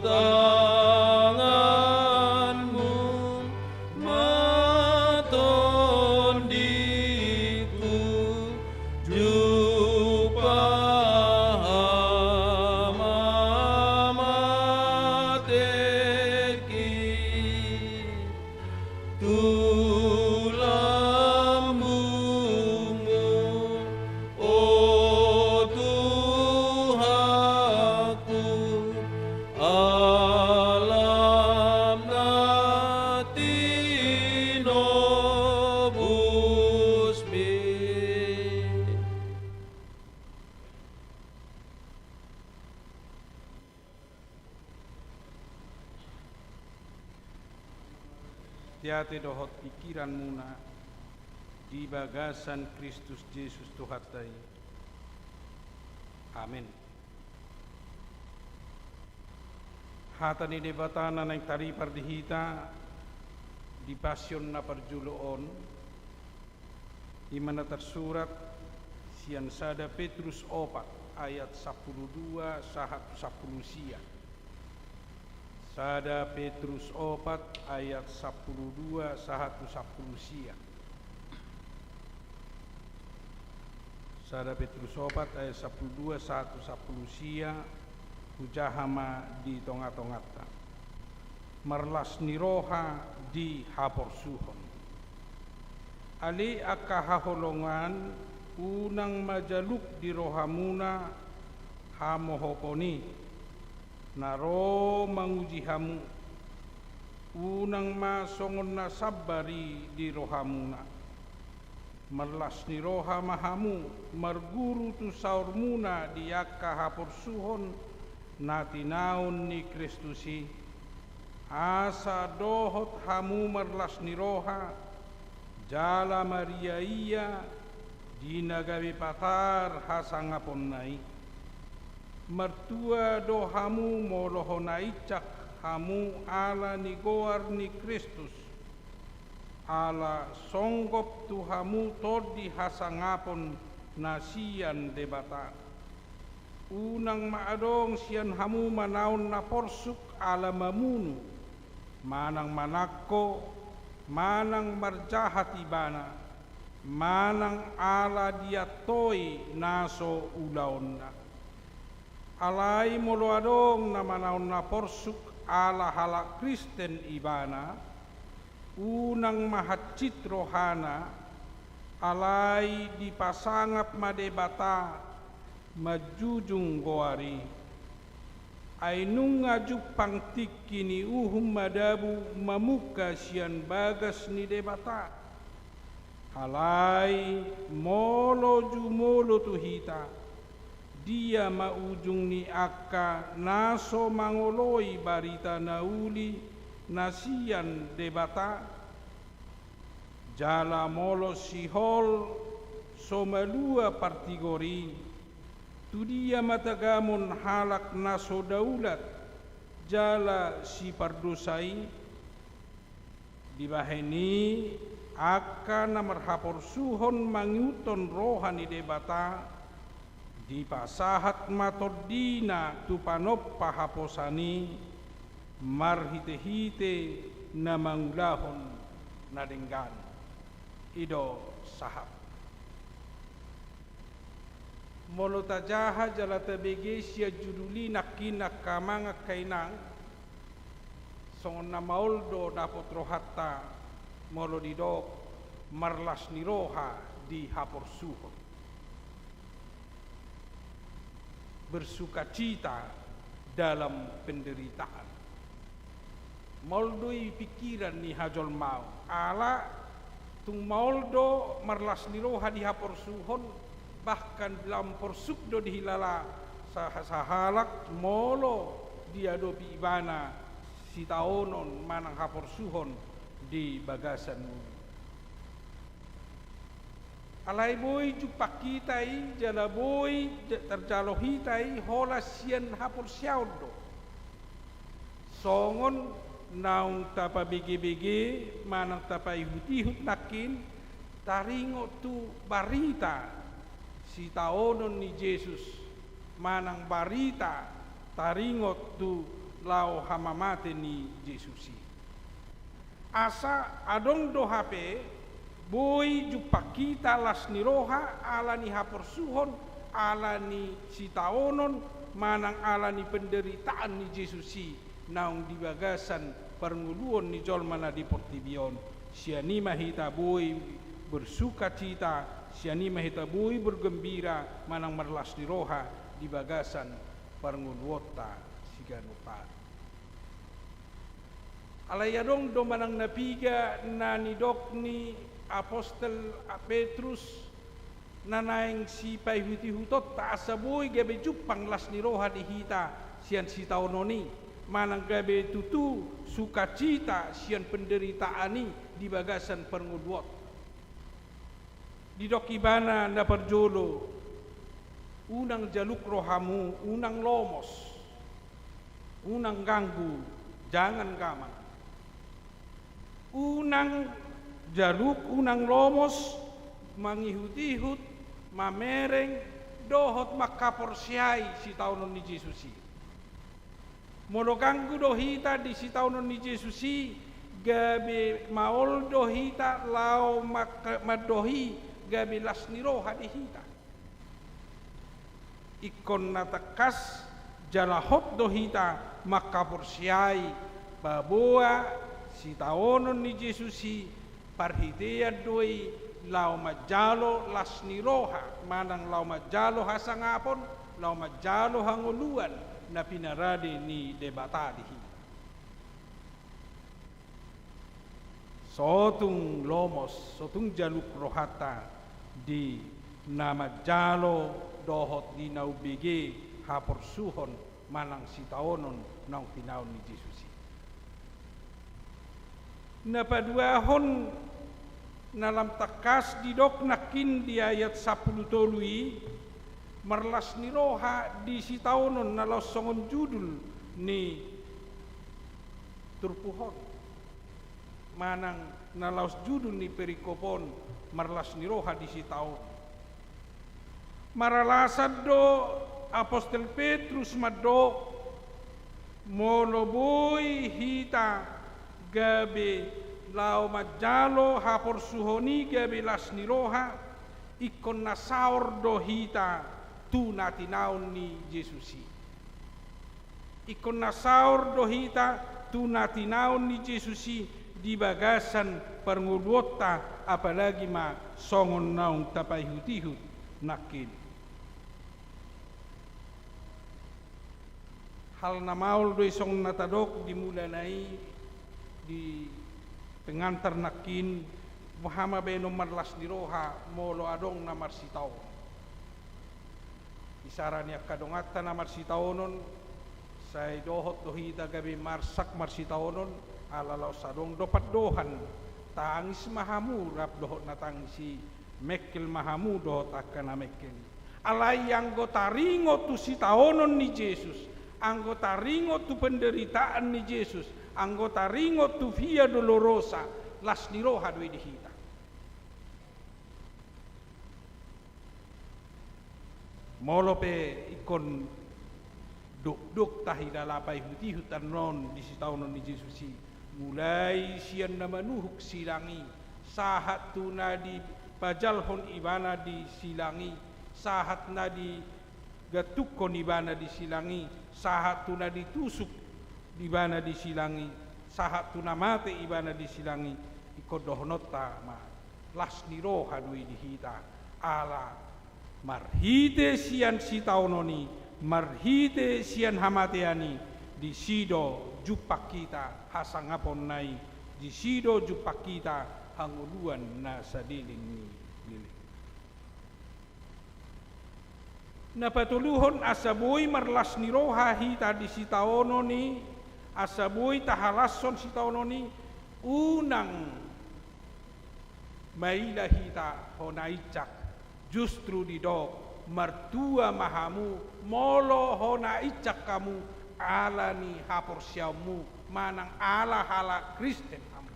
tanganmu ma tondingku, jumpang hamatengki. Tu lambungmu, o Tuhanku, alam na tinobusmi. Di ate dohot pingkiranmuna di bagasan Kristus Jesus Tuhanta i. Amen. Hata ni Debata na naeng taripar di hita di Pasion na parjolo on, i ma na tarsurat sian sada Petrus opat ayat sampulu dua sahat tu sampulu sia. Sada Petrus opat ayat sampulu dua sahat tu sampulu sia. Sada Petrus opat ayat sampulu dua sahat tu sampulu sia, hujaha ma di tongatonganta. Marlas ni roha di haporsuhon. Ale angka haholongan, unang ma jaluk di rohamuna hamohopon i, na ro manguji hamu. Unang ma songon na sambar i di rohamuna. Marlas ni roha ma hamu marguru tu saurmuna di angka haporsuhon na tinaon ni Kristus i, asa dohot hamu marlas ni roha, jala mariaia di na gabe patar hasangaponna i. Martua do hamu molo hona incak hamu ala ni goar ni Kristus, ala songgop tu hamu tondi hasangapon na sian Debata. Unang ma adong sian hamu manaon na porsuk ala mamunu, manang manangko, manang marjahat ibana, manang ala diantoi na so ulaonna. Alai molo adong na manaon na porsuk ala halak Kristen ibana, unang ma hansit rohana, alai dipasangap ma Debata manjujung goar i. Ai nunga jumpang tingki ni uhum madabu mamungka sian bagas ni Debata. Alai molo jumolo tu hita, dia ma ujung ni angka na so mangoloi barita na uli na sian Debata? Jala molo sihol so malua partigor i, tu dia ma tagamon halak na so daulat jala sipardosa i? Dibahen i, angka na marhaporsuhon mangihuthon roha ni Debata, dipasahat ma tondina tu panompa haposan i, marhitehite na mangulahon na denggan. I do sahat. Molo tajaha jala tabege sian judul i nangkin angka amang angka inang, songon na maol do dapot rohanta molo didok marlas ni roha di haporsuhon. Bersukacita dalam penderitaan. Maol do i pingkiran ni hajolmaon, ala tung maol do marlas ni roha di haporsuhon, bahkan lam porsuk do dihilala sa-, sahalak molo diadopi ibana sitaonon manang haporsuhon di bagasan ngolu. Alai boi jumpang hita i, jala boi tarjalo hita i, holan sian haporseaon do. Songon naung tapabegebege manang tapaihutihut nangkin, taringot tu barita sitaonon ni Jesus, manang barita taringot tu laho hamamate ni Jesus i. Asa adong do hape boi jumpang hita las ni roha ala ni haporsuhon, ala ni sitaonon, manang ala ni penderitaan ni Jesus i naung di bagasan parngoluon ni jolma na di portibi on. Sian i ma hita boi bersukacita, sian i ma hita boi bergembira manang marlas ni roha di bagasan parngoluonta siganup ari. Alai adong do manang na piga na nidok ni apostel Petrus na naeng sipaihuthutihut on, asa boi gabe jumpang las ni roha di hita sian sitaonon i, manang gabe tutu sukacita sian penderitaan i di bagasan parngoluon. Didok ibana na parjolo, unang jaluk rohamu, unang lomos, unang ganggu, jangan gamang. Unang jaluk, unang lomos, mangihutihut, mamereng, dohot manghaporseai sitaonon ni Jesus i. Molo ganggu do hita di sitaonon ni Jesus i, gabe maol do hita laho mangka-, mandohi gabe las ni roha di hita. Ingkon na tangkas jala hot do hita manghaporseai paboa sitaonon ni Jesus i, parhitean do i laho manjalo las ni roha, manang laho manjalo hasangapon, laho manjalo hangoluan na pinarade ni Debata di hita. So tung lomos, so tung jaluk rohanta di na manjalo dohot di na umbege haporsuhon manang sitaonon naung tinaon ni Jesus i. Na paduahon na lam tangkas didok nangkin di ayat sampulu tolu i, marlas ni roha di sitaonon, na laos songon judul ni turpuk on, manang na laos judul ni perikop on, marlas ni roha di sitaonon. Maralasan do apostel Petrus mandok, molo boi hita gabe laho manjalo haporsuhon i gabe las ni roha, ingkon na saor do hita tu na tinaon ni Jesus i. Ingkon na saor do hita tu na tinaon ni Jesus i di bagasan parngoluonta, apalagi ma songon naung tapaihutihut nangkin. Hal na maol do i songon na tadok di mulana i di pengantar nangkin, boha ma baenon marlas ni roha molo adong na marsitaonon. Isara ni angka donganta na marsitaonon, sai dohot do hita gabe marsak marsitaonon, ala laos adong do pandohan, tangis ma hamu rap dohot na tangis i, mengkel ma hamu dohot angka na mengkel i. Alai anggo taringot tu sitaonon ni Jesus, anggo taringot tu penderitaan ni Jesus, anggo taringot tu Via Dolorosa, las ni roha do i di hita. Molo pe ingkon dokdok tahilala paihutihut annon di sitaonon ni Jesus i, mulai sian na manuhuk silang i, sahat tu na dipajalhon ibana di silang i, sahat na digantungkon ibana di silang i, sahat tu na ditusuk ibana di silang i, sahat tu na mate ibana di silang i, ingkon dohononta ma, las ni roha do i di hita, ala marhite sian sitaonon i, marhite sian hamatean i, disi do jumpang hita hasangaponna i, disi do jumpang hita hangoluan na saleleng ni leleng. Na patoluhon, asa boi marlas ni roha hita di sitaonon i, asa boi tahalashon sitaonon i, unang Maila hita hona icak, justru didok, martua ma hamu, molo hona icak hamu, ala ni haporseaonmu, manang ala halak Kristen hamu.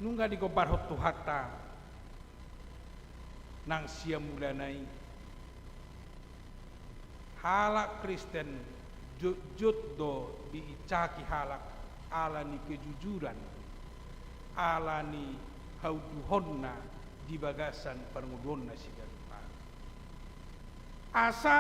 Nunga digombarhon Tuhanta nang sian mulana i. Halak Kristen jotjot do diicaki halak ala ni kejujuran, ala ni haunduhonna di bagasan parngoluonna siganup ari. Asa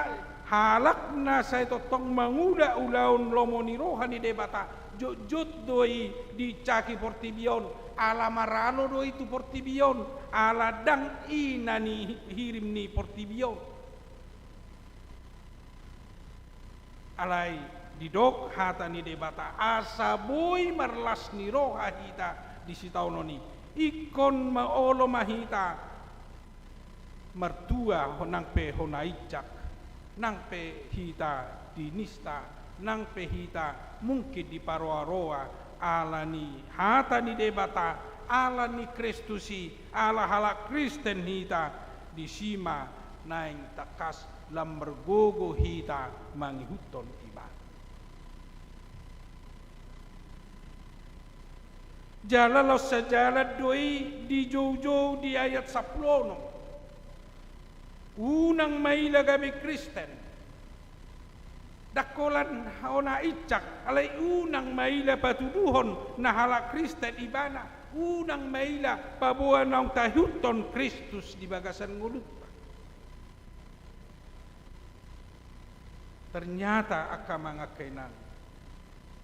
halak na sai tongtong mangula ulaon lomo ni roha ni Debata, jotjot do i diicaki portibi on, ala maralo do i tu portibi on, ala ndang i na nihirim ni portibi on. Alai didok hata ni Debata, asa boi marlas ni roha hita di sitaonon i. Ingkon ma olo ma hita martua, nang pe hona icak, nang pe hita di nista, nang pe hita mungkin diparoaroa, ala ni hata ni Debata, ala ni Kristus i, ala halak Kristen hita, disi ma naeng tangkas lam margogo hita mangihuthon Ibana. Jala laos sajalan do i di joujou di ayat sampulu onom. Unang maila gabe Kristen. Ndang holan hona icak, alai unang maila patuduhon na halak Kristen ibana, unang maila paboa naung taihuthon Kristus di bagasan ngolunta. Ternyata angka amang angka inang,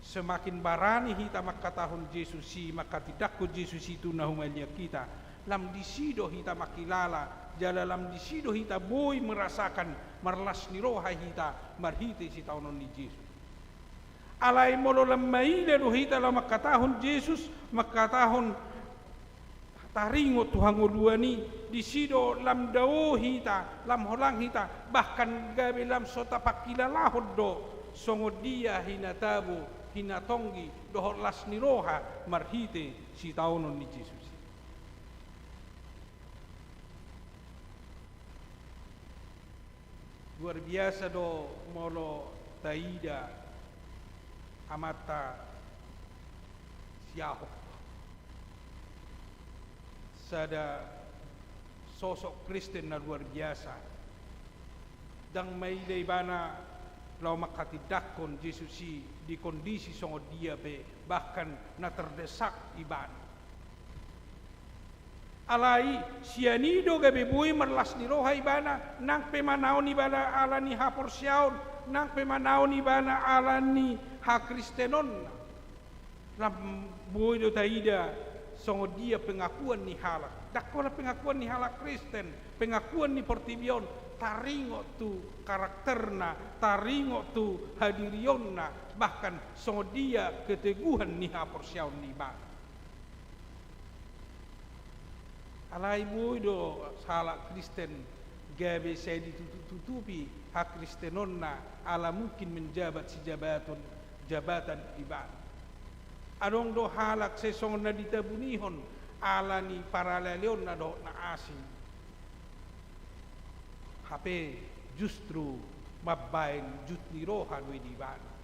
semakin barani hita mangkatahon Jesus i, mangkatindangkon Jesus i tu na humaliang hita, lam disi do hita mangkilala, jala lam disi do hita boi merasakan marlas ni roha hita marhite sitaonon ni Jesus. Alai molo lam maila do hita laho mangkatahon Jesus, mangkatahon taringot tu hangoluan i, disi do lam dao hita, lam holang hita, bahkan gabe lam so tapangkilalahon do songon dia hinatabo, hinatonggi, dohot las ni roha marhite sitaonon ni Jesus i. Luar biasa do molo taida amanta si Ahok. Sada sosok Kristen na luar biasa. Ndang maila ibana laho mangkatindangkon Jesus i di kondisi songon dia pe, bahkan na terdesak ibana. Alai sian i do gabe boi marlas ni roha ibana, nang pe manaon ibana ala ni haporseaon, nang pe manaon ibana ala ni hakristenonna. Lam boi do taida songon dia pengakuan ni halak. Ndang holan pengakuan ni halak Kristen, pengakuan ni portibi on, taringot tu karakterna, taringot tu hadirionna, bahkan songon dia keteguhan ni haporseaon ni ibana. Alai boi do halak Kristen gabe sai ditutup-tutupi hakristenonna ala mungkin menjabat sijabaton jabatan ibana. Adong do halak sai songon na ditabunihon ala ni paralealeonna dohot na asing. Hape justru mambaen jut ni roha do i di ibana.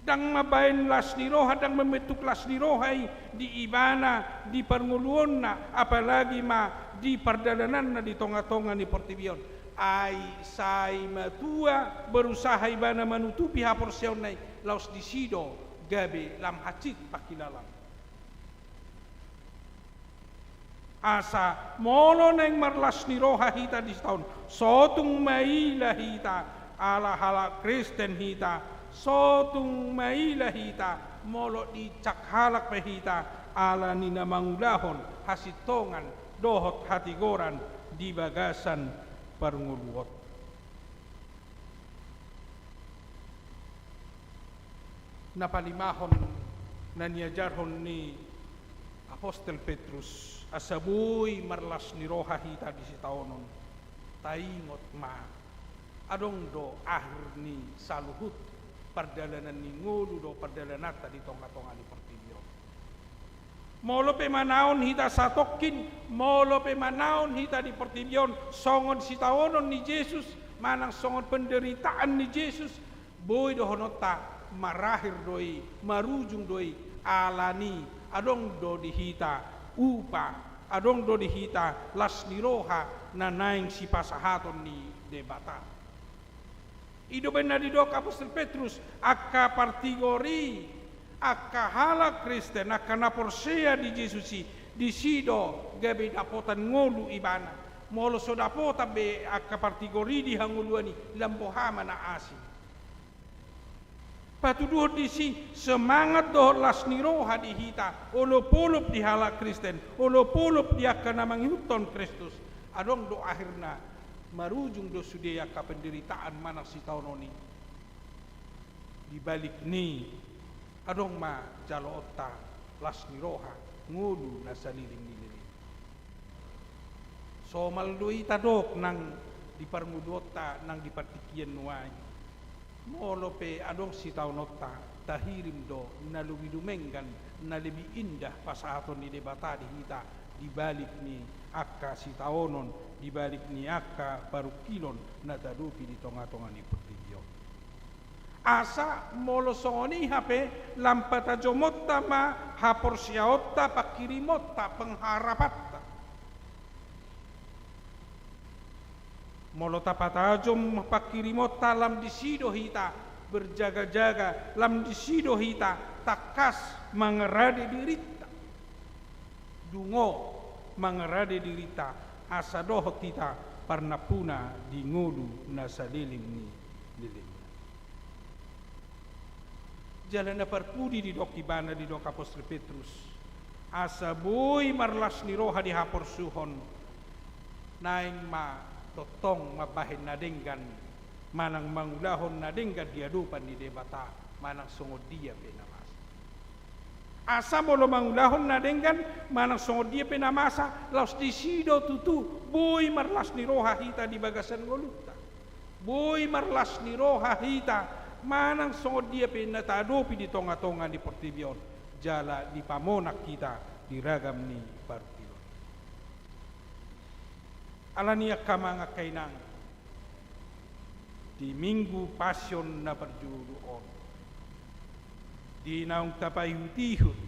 Ndang mambaen las ni roha, ndang mambentuk las ni roha i di ibana, di parngoluonna, apalagi ma di pardalananna di tonga-tonga ni portibi on. Ai sai matua berusaha ibana manutupi haporseaonna i, laos disi do gabe lam hansit pangkilalaon. Asa molo naeng marlas ni roha hita di sitaon, so tung maila hita ala halak Kristen hita, so tung maila hita molo diicak halak pe hita ala ni na mangulahon hasintongan dohot hatigoran di bagasan parngoluon. Na palimahon na niajarhon ni apostel Petrus, asa boi marlas ni roha hita di sitaonon, taingot ma, adong do akhir ni saluhut pardalanan ni ngolu dohot pardalananta di tonga-tonga ni portibi on. Molo pe manaon hita satongkin, molo pe manaon hita di portibi on, songon sitaonon ni Jesus, manang songon penderitaan ni Jesus, boi dohononta, marakhir do i, marujung do i, alani adong do di hita upa, adong do di hita las ni roha na naeng sipasahaton ni Debata. I do umbahen na didok apostel Petrus, angka partigor i, angka halak Kristen, angka na porsea di Jesus i, disi do gabe dapotan ngolu ibana. Molo so dapotan be angka partigor i di hangoluan i, lam boha ma na asing. Patuduhon disi semangat dohot las ni roha di hita, olopolop di halak Kristen, olopolop di angka na mangihuthon Kristus. Adong do akhirna, marujung do sude angka penderitaan manang sitaonon i. Di balik ni i, adong ma jaloonta las ni roha, ngolu na saleleng ni leleng. Somal do i tadok nang di parngoluonta nang di partingkian nuaeng. Molo pe adong sitaononta, tahirim do na lobi dumenggan, na lebih indah pasahaton ni Debata di hita, di balik ni angka sitaonon, di balik ni angka parungkilon na taadopi di tongatonga ni portibi on. Asa molo songon i hape, lam patajomonta ma haporseaonta, panghirimonta, pengharapanta. Molo tapatajom panghirimonta, lam disi do hita berjaga-jaga, lam disi do hita tangkas mangarade dirinta. Dungo mangarade dirinta, asa dohot hita parnampuna di ngolu na saleleng ni lelengna. Jala na parpudi didok ibana, didok apostel Petrus, asa boi marlas ni roha di haporsuhon, naeng ma tongtong mambahen na denggan, manang mangulahon na denggan di adopan ni Debata, manang songon dia pe na masa. Asa molo mangulahon na denggan, manang songon dia pe na masa, laos disi do tutu boi marlas ni roha hita di bagasan ngolunta. Boi marlas ni roha hita, manang songon dia pe na taadopi di tongatonga ni portibi on, jala dipamonang hita di ragam ni parungkilon. Alani i angka amang, angka inang, di Minggu Pasion na parjolo on, di naung tapaihutihut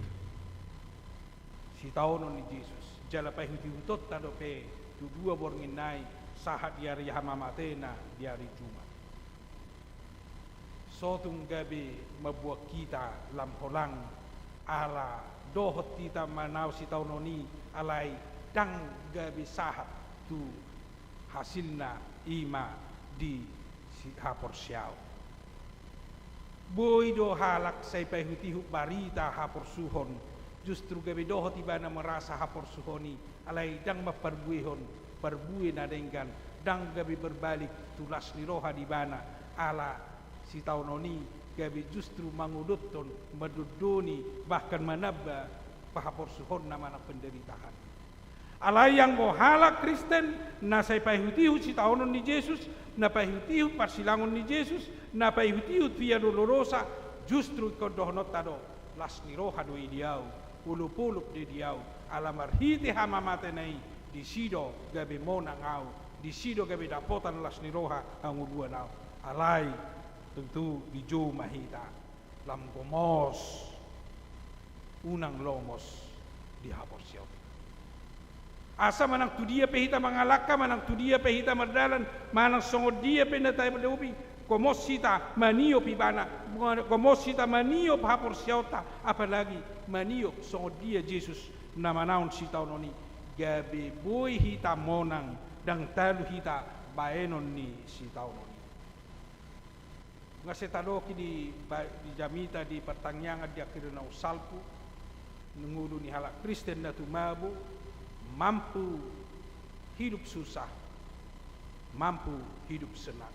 sitaonon ni Jesus, jala paihuthonta dope tu dua borngin nai, sahat di ari hamamatena di ari Jumat. So tung gabe mamboan hita lam holang, ala dohot hita manaon sitaonon i, alai ndang gabe sahat tu hasilna, i ma di si-, haporseaon. Boi do halak sai paihutihut barita haporsuhon, justru gabe dohot ibana merasa haporsuhon i, alai ndang mamparbuehon parbue na denggan, ndang gabe berbalik tu las ni roha di ibana, ala sitaonon i gabe justru mangodothon, mandondoni, bahkan manamba pahaporsuhonna manang penderitaan. Alai anggo halak Kristen, na sai paihutihut sitaonon ni Jesus, na paihutihut parsilangon ni Jesus, na paihutihut Via Dolorosa, justru ingkon dohononta do, las ni roha do i di ahu, olopolop do i di ahu, ala marhite hamamatena i, disi do gabe monang ahu, disi do gabe dapotan las ni roha hangoluan ahu. Alai, tontu dijou ma hita, lam gomos, unang lomos di haporseaon. Asa manang tu dia pe hita mangalangka, manang tu dia pe hita mardalan, manang songon dia pe na taadopi, gomos hita maniop ibana, gomos hita maniop haporseaonta, apalagi maniop songon dia Jesus na manaon sitaonon i, gabe boi hita monang, ndang talu hita baenon ni sitaonon i. Nga sai tadok i di ba-, di jamita di partangiangan di akhiri naung salpu, ngolu ni halak Kristen na tumabo, mampu hidup susah, mampu hidup senang.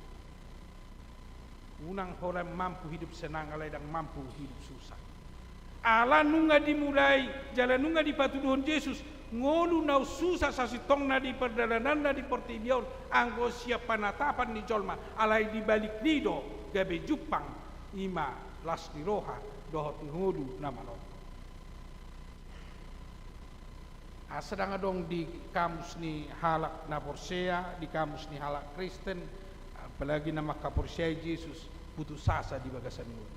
Unang holan mampu hidup senang, alai ndang mampu hidup susah. Ala nunga dimulai, jala nunga dipatuduhon Jesus, ngolu na umsusa sasintongna di pardalananna di portibi on, anggo sian panatapan ni jolma, alai di balik ni i do, gabe jumpang, i ma las ni roha, dohot ngolu na manongtong. Asa ndang adong di kamus ni halak na porsea, di kamus ni halak Kristen, apalagi na mangkaporseai Jesus, putus asa di bagasan ngolu.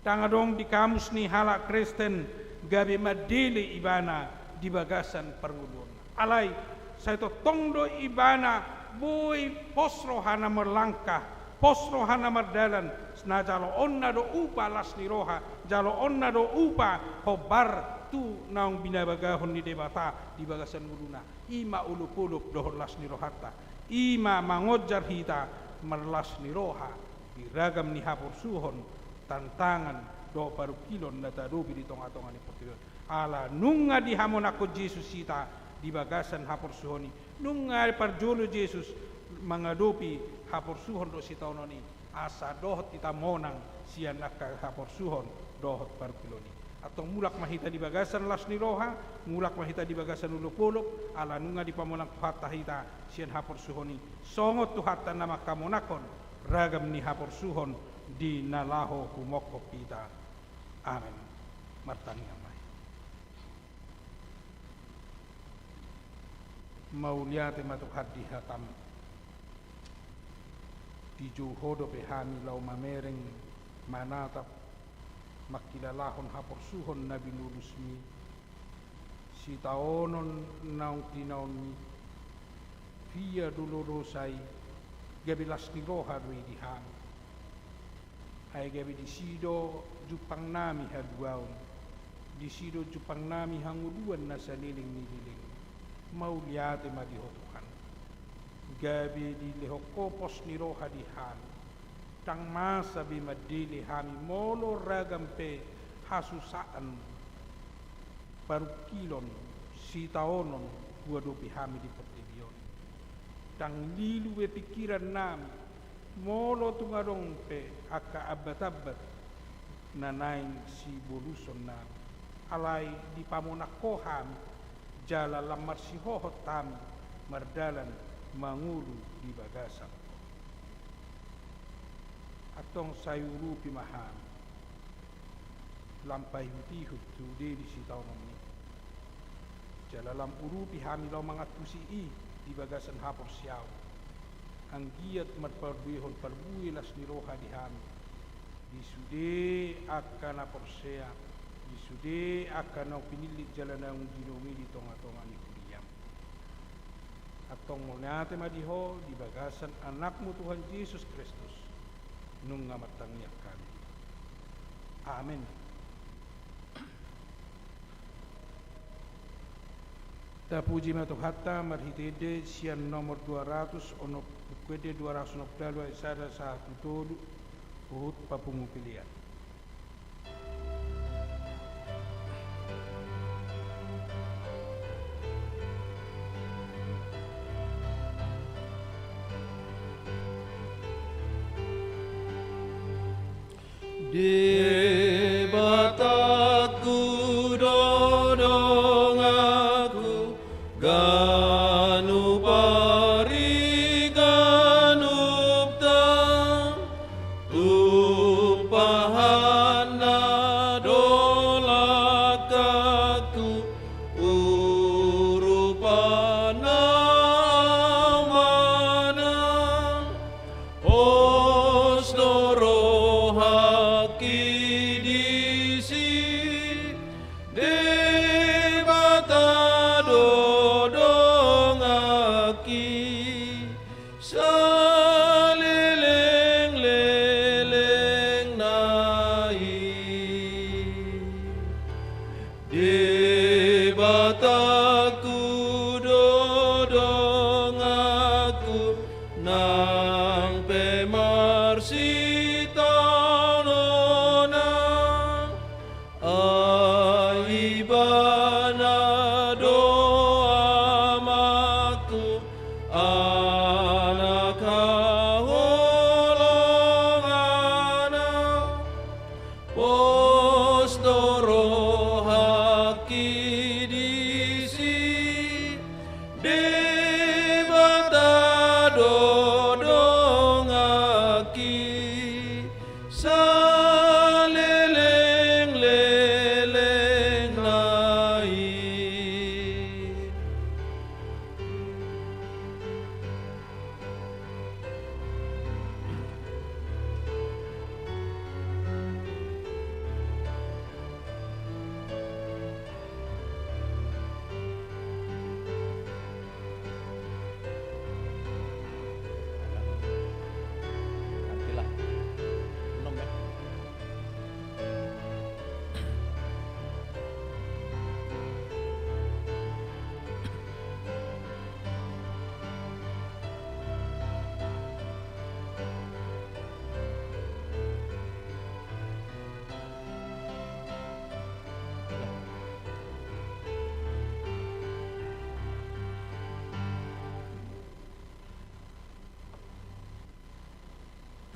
Ndang adong di kamus ni halak Kristen gabe mandele ibana di bagasan parngoluonna. Alai, sai tongtong do ibana boi pos rohana marlangka, pos rohana mardalan, na jaloonna do upa las ni roha, jaloonna do upa hombar tu naung binabagahon ni Debata di bagasan ngoluna. I ma olopolop dohot las ni rohanta. I ma mangonjar hita marlas ni roha di ragam ni haporsuhon, tantangan dohot parungkilon na taadopi di tongatonga ni portibi on. Ala nunga dihamonangkon Jesus hita di bagasan haporsuhon i, nunga parjolo Jesus mangadopi haporsuhon dohot sitaonon i, asa dohot hita monang sian angka haporsuhon dohot parungkilon i. Antong mulak ma hita di bagasan las ni roha, mulak ma hita di bagasan olopolop, ala nunga dipamonang Tuhanta hita sian haporsuhon i, songon Tuhanta na mangkamonangkon ragam ni haporsuhon di na laho humongkop hita. Amen. Martangiang ma hita. Mauliate ma Tuhan di hatam. Dijou Ho dope hami laho mamereng, manatap, mangkilalahon haporsuhon na binulusmi, sitaonon naung tinaonmi. Via Dolorosa i, gabe las ni roha do i di hami. Ai gabe disi do jumpangnami haluaon, disi do jumpangnami hangoluan na saleleng ni leleng. Mauliate ma di Ho Tuhan. Gabe dilehon Ho pos ni roha di hami. Ndang masa be mandele hami molo ragam pe hasusaan, parungkilon, sitaonon huadopi hami di portibi on. Ndang lilu be pingkirannami molo tung adong pe angka ambatambat na naeng sibolusonnami. Alai dipamonang Ho hami, jala lam marsihohot hami mardalan mangolu di bagasan Ho. Antong sai urupi ma hami, lam paihutihut sude di sitaononmi. Jala lam urupi hami laho mangantusi i di bagasan haporseaon. Anggiat marparbehon parbue las ni roha di hami, di sude angka na porsea, di sude angka naung pinillit jala naung dinaungi di tongatonga ni huriam. Antong mauliate ma di Ho di bagasan Anakmu Tuhan Jesus Kristus, nunga martangiang hami. Amen. Tapuji ma Tuhanta marhite ende sian nomor dua ratus onom, Buku Ende dua ratus onom pulu ualu ayat sada sahat tu tolu, huhut papungu pelean. Debatangku do donganku, ganup ari ganupta, tumpahanna do langkangku, urupanna manang. Pos do rohangki disi, Debata do donganki, salelenglelengna i. Debatangku do donganku, nang pe marsitaonon, ai Ibana do amangku, anak haholonganna. Pos do rohangki disi, Debata do donganki, salelenglelengna i.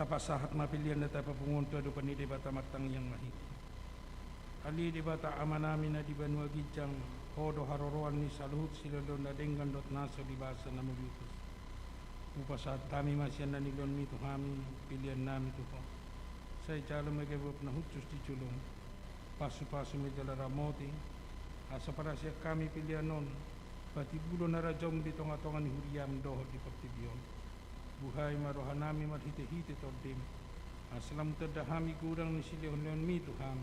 Tapasahat ma pelean na tapapungu on tu adopan ni Debata, martangiang ma hita. Ale Debata Amanami na di banua ginjang, Ho do haroroan ni saluhut silehonlehon na denggan dohot na so dibasa na mauliutus. Hupasahat hami ma sian na nilehonMi tu hami peleannami tu Ho. Sai jalo ma gabe uap na hushus di jolom. Pasupasu ma jala ramoti, asa parasian hami pelean on patimbulhon harajaonMu di tongatonga ni huriaM dohot di portibi on. Buhai ma rohanami marhitehite TondiM, asa lam tanda hami godang ni silehonlehonMi tu hami,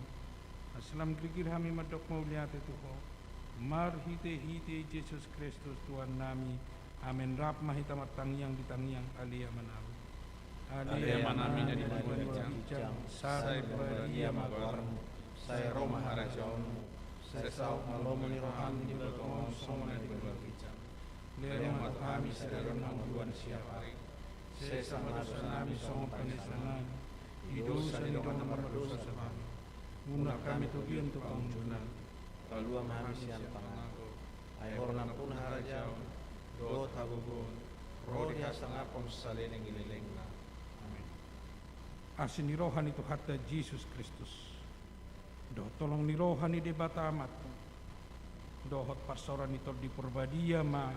asa lam girgir hami mandok mauliate tu Ho, marhitehite Jesus Kristus Tuhannami. Amen. Rap ma hita martangiang di tangiang Ale Amanami. Ale Amanami na di banua ginjang, sai parbadia ma goarMu, sai ro ma harajaonMu, sai saut ma lomo ni rohaM di banua tonga on songon na di banua ginjang. Lehon ma tu hami sadari on hangoluan siapari. Sesa ma dosanami songon panesanami di dosa ni dongan na mardosa tu hami. Unang hami togihon tu pangunjunan. Palua ma hami sian pangago. Ai Ho do nampuna harajaon dohot hagogoon, ro di hasangapon saleleng ni lelengna. Amen. Asi ni roha ni Tuhanta Jesus Kristus, dohot holong ni roha ni Debata Amanta, dohot parsaoran ni Tondi Parbadia ma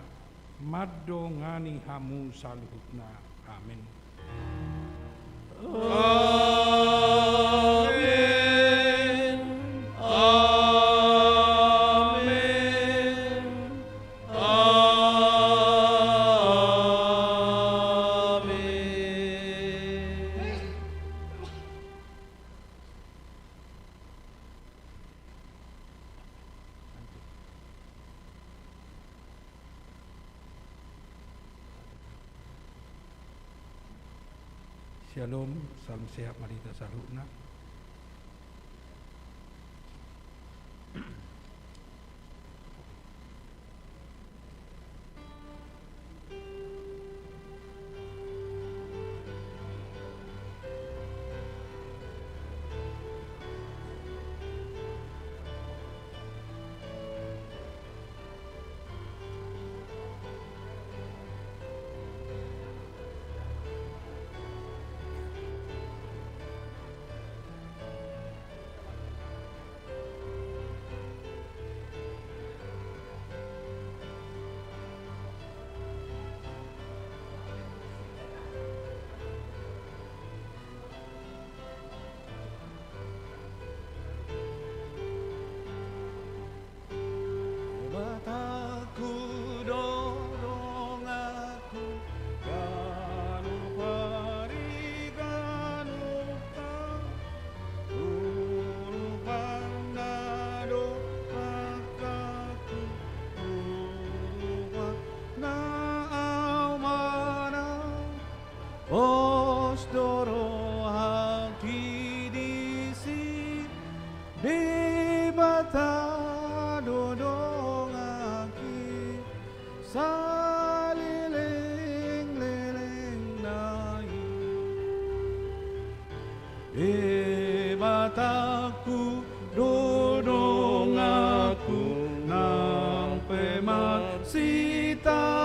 mandongani hamu saluhutna. Amen. Amen. Amen. Amen. Syalom, salam sehat ma di hita saluhutna. Debatangku do donganku, ganup ari ganup taon, urupanna do pangkatku, urupanna au manang. Pos do rohangki disi, Debata do donganki, salelenglelengna i. Debatangku do donganku, nang pe marsita